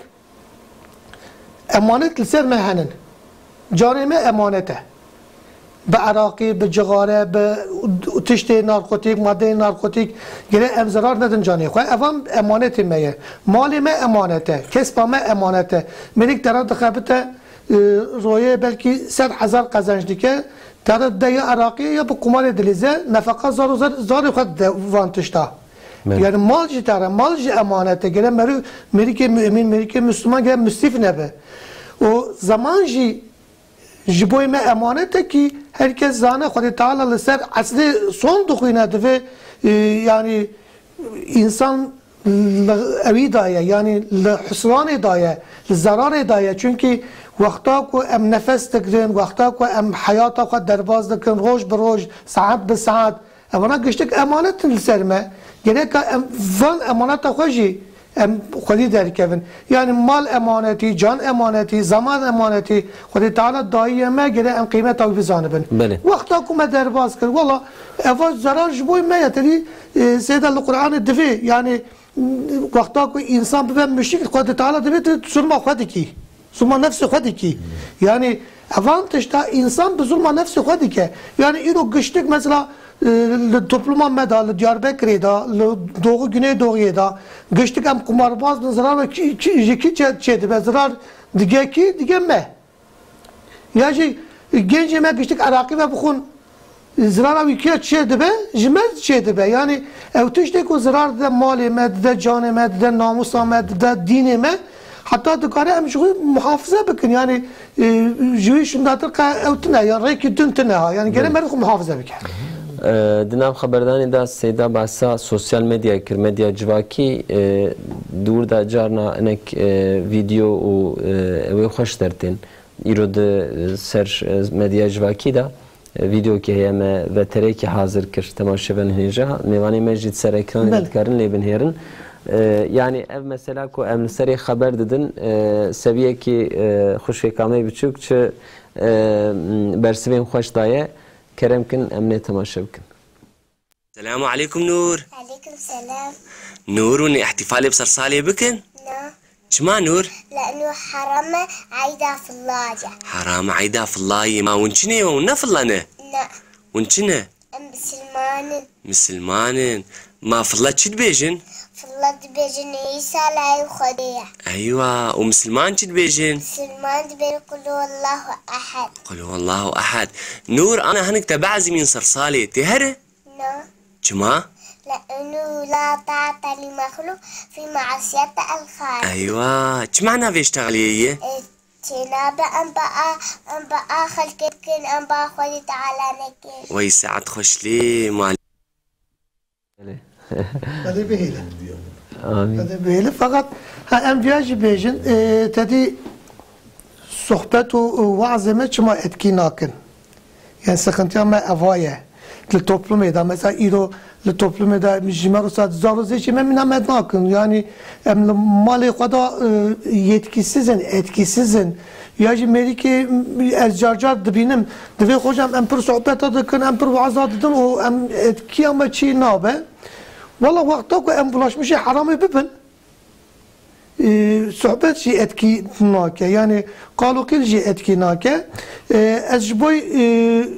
emanet li ser me henin. Canê me emanet e. Bi eraqî, bi cixare, bi tiştê narkotîk, madeyê narkotîk, gere em zerar nedin canê xwe. Evan emanetê me ye. Malê me emanet e. Kespa me emanet e. Mêrik te re dixebite, e, royê belkî sed hezar qezenc dike. Te re de ya eraqî ya bi qumarê dilîze, nefeqa zar û zar, zarê xwe dide van tişta. Belê. Yani mal jî te re, mal jî emanet e. Gere meriv, mêrikê mumîn, mêrikê Müslüman gere müsrîf nebe. O zaman jî ji bo me emanet e kî her kes zane Xwedê Teala li ser esrê son dixwîne divê, e, yani însan li ewî de ye, yani li husranê de ye, li zerarê de ye. Çünkü wexta ku em nefes digirin, wexta ku em heyata xwe derbas dikin, roj bi roj, saet bi saet, evana giştik emanet in li ser me. Gereka em van emaneta xwe jî em xwedî derkevin. Yani mal emanetî, can emanetî, zaman emanetî, Xwedê Teala dayiye me, gere em qîmeta wî bizanibin. Belê. Wexta ku me derbas kir, wela eva zerar ji bo me ye, tedî, e, seyda li Qur'anê divê, yani wexta ku însan bibe müşrik, Xwedê Teala divê tu zulma xwe dikî. Zulma nefsê xwe dikî. Yani evan tişta însan bi zulma nefsê xwe dike. Yani îro giştik mesela, e, li topluma me de, li Diyarbekirê de, li Doğu Güneydoğu'yê de, giştik em qumarbaz bin, zirar ve ki, ki, ji kî çê, çê dibe, zirar dige kî, dige me. Ya jî gencê me giştik eraqî ve bixwin, zirara wî kê çê dibe, ji me çê dibe. Yani ew tiştê ku zirar dide malê me, dide canê me, dide namusa me, dide dînê me, heta dikare em ji xwe muhafize bikin. Yani, e, ji wî şindatir qe ew tine, ya rêkî din tine ha. Yani gere Belê. meriv xwe muhafize bike. E, di nav xeberdanê de Seyda behsa sosyal medyayê kir, medya civakî, e, dûr de carna inek, e, vîdeo û, e, ew ê xweş dertên. Îro di ser, e, medya civakî de, e, vîdeokê heye me veterekî hazir kir, temaşevan hêja. Mêvanê me jî di ser ekranê de Belê. dikarin lê binhêrin. E, yani ev mesela ku em li serê xeber didin, e, seviyekî, e, xwişkê Kamey Biçûk çi, e, bersivên xweş daye. Kerem kin em nê temaşe bikin. Selamu aleykum Nûr. Aleykum selam. Nûr, hûn ê îhtîfalê bi sersalê bikin? Na. Çima Nûr? Leno herame eyda fillaye. Herame eyda fillaye. Ma hûn çi ne? Hûn ne filla ne? Na. Hûn çi ne? Em misilman in. Misilman in. Ma filla çi dibêjin? Filla dibêjin Îsa layê Xwedê ye. Eywa. Û misilman çi dibêjin? Misilman dibêjin Qul huwallahu ehad. Qul huwallahu ehad. Nûr, ana hinik te biezimîn sersalê. Tê here? Na. Çima? لأنه لا طاعة لمخلوق في معصية الخالق. Eywa, çi mana vê ştexliyê ye? E, çênabe em baa, em baa xelkê bikin, em baa Xwedê Teala nekin. Wey saet xweş lê mal. Belê. Belê bihêle. Amîn. Belê bihêle. Feqet ha em viya jî bêjin, e, tedî sohbet û, û waazê me çima etkî nakin? Yani sıkıntıya me eva ye. Li toplumê de, mesela îro li toplumê de ji me rusa zar û zêçê me mîna me nakin. Yani em li malê xwe de, e, yetkisiz in, etkisiz in. Ya jî mêrikê ez car car dibînim. Divê xocam em pir sohbeta dikin, em pir waaza didin û em etkiya me çî nabe. Wala wexta ku em bulaşmişê heramê bibin, e, sohbet jî etkî nake. Yani qal û qîl jî etkî nake. E, ez ji bo, e,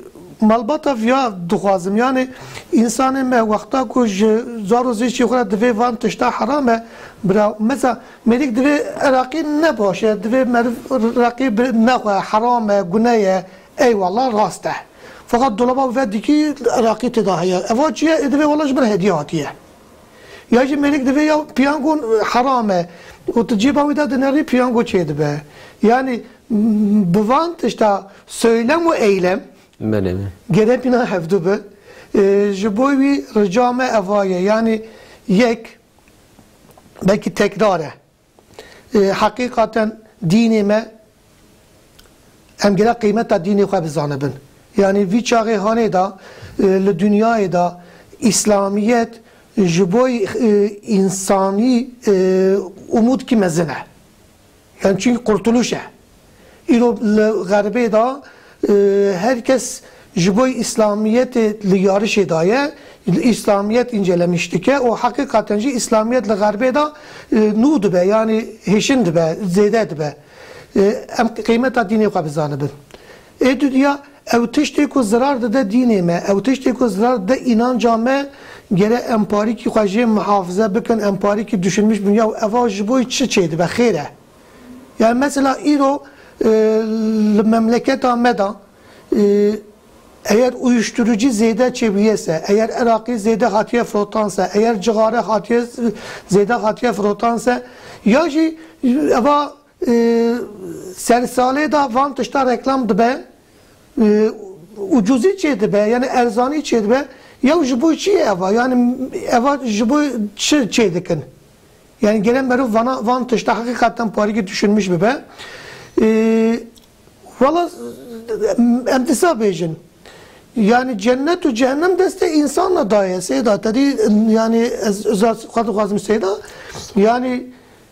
malbata viya dixwazim. Yani însanê me wexta ku ji zar û zêçî xwe re divê van tişta heram e, bira, mesela mêrik divê eraqî ne baş e, divê meriv reqî bi-, nexwe, heram e, gune ye. Eyvallah, rast e. Feqet dolaba ve dikî eraqî tê de heye. Eva çi ye? Ê divê wala ji min hediye hatiye. Ya jî mêrik divê ya piyango heram e. Û tu cîba wî de dinerî piyango çê dibe. Yani, m-, bi van tişta söylem û eylem Belê, belê. gere bîna hevdu bi. E, ji bo wî rica me eva ye, yanî yek, belkî tekrar e. E, heqîqaten dînê me, em gere qîmeta dînê xwe bizanibin. Yanî vî çaxê hanê de, e, li dinyayê de îslamiyet ji bo, e, însanî, e, umûdkî mezin e. Yani çünkü kurtuluş e. Îro li xerbê de, e, her kes ji bo îslamiyetê li yarişê de ye, îslamiyet încelemiş dike û heqîqaten jî îslamiyet li xerbê de, e, nû dibe, yani hêşin dibe, zêde dibe. E, em qîmeta dînê xwe bizanibin. Ê dudiya, ew tiştê ku zirar dide dînê me, ew tiştê ku zirar dide înanca me, gere em parîkî xwe jê muhafize bikin, em parîkî düşünmüş bin, ya eva ji bo çi çêdibe, xêr e. Yani mesela îro, e, li memleketa me de, e, eger uyuşturucu zêde çêbûye se, eger Iraqî zêde hatiye firotan se, eger cixare hatiye, zêde hatiye firotan se, ya jî eva, e, sersalê de van tişta reklam dibe, e, ucuzî çêdibe, yani erzanî çêdibe, ya ji bo çi ye eva? Yani eva ji bo çi çêdikin? Yani gere merov vana, van tişta heqîqeten parîkî düşünmüş bibe. Ee, valla em disa bêjin. Yani cennet û cehennem destê însanla daye. Seyda, te dî, yani ez, ez xwe dixwazim Seyda. Yani,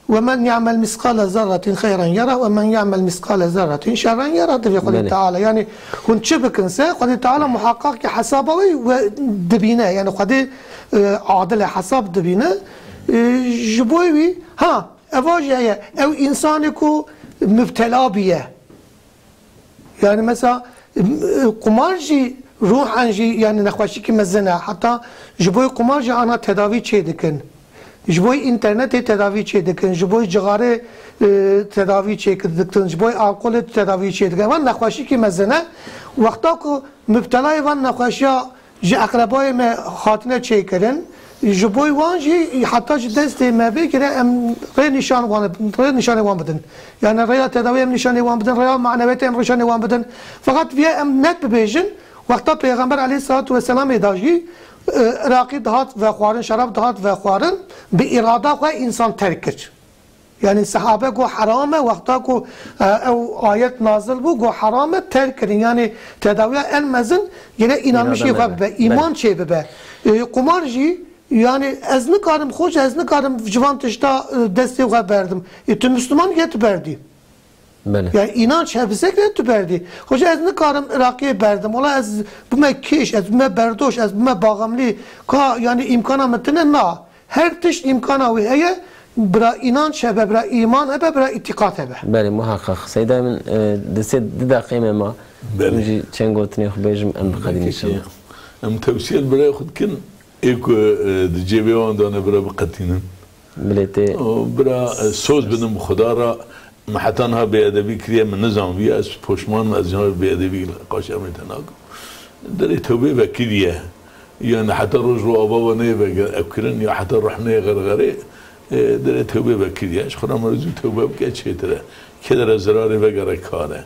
"Ve men ya'mel miskale zerretin xeyren yera ve men ya'mel miskale zerretin şerren yera", divê Xwedê Belê. Teala. Yani hûn çi bikin se, Xwedê Teala muhakkak ki hesaba wê we dibîne. Yani Xwedê, e, adil e, hesab dibîne. E, ji bo wî, ha, eva jî heye. Ew însanê ku mubtela bûye. Yani mesela, e, qumar jî ruhen jî yani nexweşîkî mezin e. Heta ji bo qumar jî ana tedavî çê dikin. Ji bo înternetê tedavî çê dikin. Ji bo cixarê, e, tedavî çê dikin. Ji bo alkolê tedavî çê dikin. Van nexweşîkî mezin e. Wexta ku mubtelayê van nexweşiya ji eqrebayê me hatine çêkirin. Ji bo wan jî heta ji destê me bê gere em rê nîşan wan, rê nîşanê wan bidin. Yani rêya tedawî em nîşanê wan bidin, rêya manewiyetê em nîşanê wan bidin. Fakat viya em net bibêjin, wexta Pêxember aleyhissalatu vesselamê da jî, e, Iraqî dihat vexwarin, şerab dihat vexwarin, bi îrada xwe însan terk kir. Yani sehabe got heram e, wexta ku, e, ew ayet nazil bû, got heram e, terk kirin. Yani tedawiya en mezin gere înanmişê Înada xwe mebe. bibe, Belê. îman çê bibe. E, qumar jî, yani ez nikarim, xweş ez nikarim ji van tişta, e, destê xwe berdim. E, tu Müslüman ye tu berdî. Belê. Yani inanç hevsek ne tu berdî. Xweş ez nikarim Iraqiyê berdim. Wala ez bime kêş, ez bime berdoş, ez bime bağımlı. Ka yani imkana min tine na. Her tişt îmkana wî heye, bira înanç hebe, bira îman hebe, bira îtîqat hebe. Belê, muhakkak. Seyda min, e, di sê, di deqê me ma. Belê. Min jî çend gotinê xwe bêjim, em biqedînin Belê, inşallah. Em tewsiye li birayê xwe dikin, ê ku, e, di cêbê wan dane bira biqetînin. Bilê tê. O, bira, e, soz bidin bi Xuda re, Min heta niha bêedebî kiriye, min nizanibûye, ez poşman im, ez cihê bêedebî li qaşa me te nakim. Derê tewbê vekiriye. Yani heta roj ro ava we neyê vege-, evkirin, ya heta ruh neyê xerxerê, e, derê tewbê vekiriye. Ji xwe re merî zû tewbe bike çêtir e. Kê dere zirarê vegere kar e.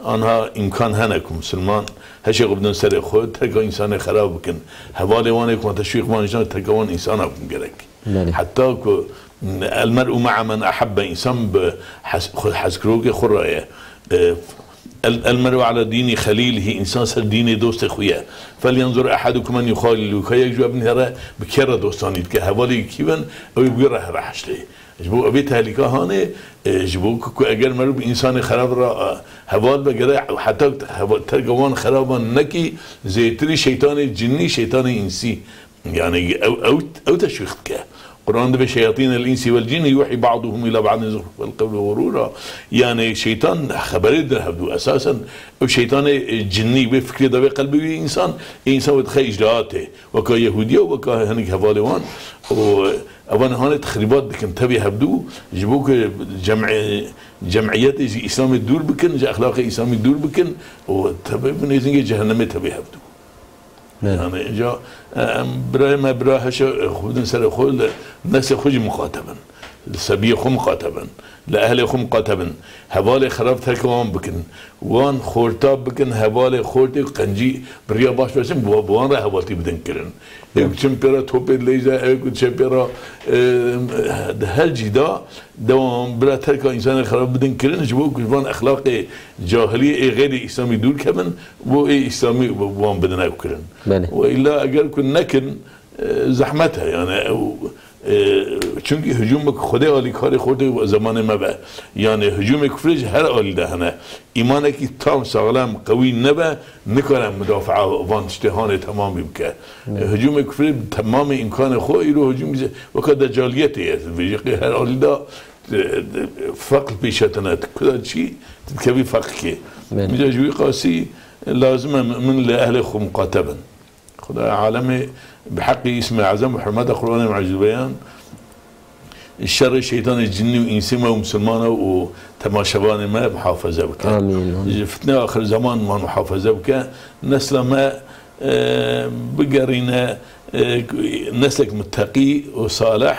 Anha îmkan hene ku misilman heşê xwe bidin serê xwe, terka însanê xerab bikin. Hevalê wan ê ku wan teşwîq wan jina terka wan însana bikin gerek. Belê. Heta ku el mer'u ma'a men ahabbe, însan bi hes-, xwe hezkirokê xwe re ye. E, el, el mer'u ala dînî xelîlihî, însan ser dînê dostê xwe ye. Fel yenzur ahadukum men yuxalilu, ka yek ji we binêre bi kê re dostanî dike. Hevalê kî bin, ew ê bi wî re here heştê. Ji bo evê tehlîka hanê, e, ji bo ku, ku eger meriv bi însanê xerab re, e, heval be, gere heta heva-, terka wan xeraban nekî, zêtirî şeytanê cinnî, şeytanê însî. Yani ew, ew, ew teşwîq dike. Quran dibe, "Şeyatîn el insi vel cin yuhi ba'duhum ila ba'din zuhrufel qevli gurura." Yani şeytan xeberê dide hevdû. Esasen ew şeytanê, e, cinnî wê fikrê de wê qelbê wî însan, ê însan wê dixe îcraatê. Weka Yehûdiya û weka hinek hevalê wan. Û evan hanê texrîbat dikin tevî hevdû, ji bo ku cem'ê-, cem'iyetê ji Îslamê dûr bikin, ji exlaqê Îslamî dûr bikin û tevî bi nêzîngê cehennemê tevî hevdû. Evet. Yani, ca, e, em birayê me, bira heşe, e, xwe bidin serê xwe, li nefsê xwe jî muxateb in. Li sebiyê xwe miqate bin. Li ehlê xwe miqate bin. Hevalê xerab terka wan bikin. Wan xorta bikin, hevalê xortê qencî bi riya baş bersin, bi, bi wan re hevaltî bidin kirin. Ew ku çin pê re topê dileyze, ew ku çe pê re, e, di her cî de dewam bira terka însanê xerab bidin kirin, ji bo ku ji van exlaqê cahiliyê ê xeyrê îslamî dûr kevin, bo ê îslamî wan bidin ew kirin. Belê. Û îlla eger ku nekin, e, zehmet e, yani, ew, e, çünkü hücumek Xwedê alîkarê xortê zemanê me be. Yani hücumê kufrê ji her alî de hene. Îmanekî tam saxlem, qewî nebe, nikare mudafaa van tiştê hanê temamî bike. Evet. E, hücumê kufrê bi temamê îmkanê xwe îro hücum weka decaliyetê ye. Vêjî qê her alî de, e, e, feql pêşetine, tu kuda çî, tu dikevî feqkê. Evet. Mîca ji wî qasî lazim e mu'min li ehlê xwe muqate bin. Xwedaya alemê bi heqî îsmê ezem û hurmeta Qur'anê Mucîzebeyan şerê şeytanê cinnî û însê me û misilmana û temaşevanê me muhafaze bike. Amîn, amîn. Ji fitnê axir zeman me muhafaze bike. Nesla me, e, bigerîne, e, neslek muteqî û salih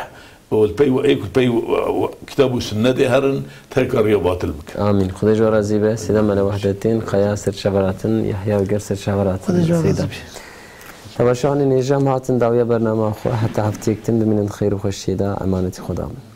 û li pey ê ku pey kitab û sunnetê herin terka riya batil bike. Amîn. Xwedê ji we razî be. Seyda Mele Wehdettin, Kaya ser çaveratin, Yahya Öger ser çaveratin. Xwedê ji we Seyda. Razî be. Temaşevanên hêja em hatin dawiya bernama xwe. Heta hefteyek din bimînin xeyr û xweşiyê de, emanetî Xweda bin.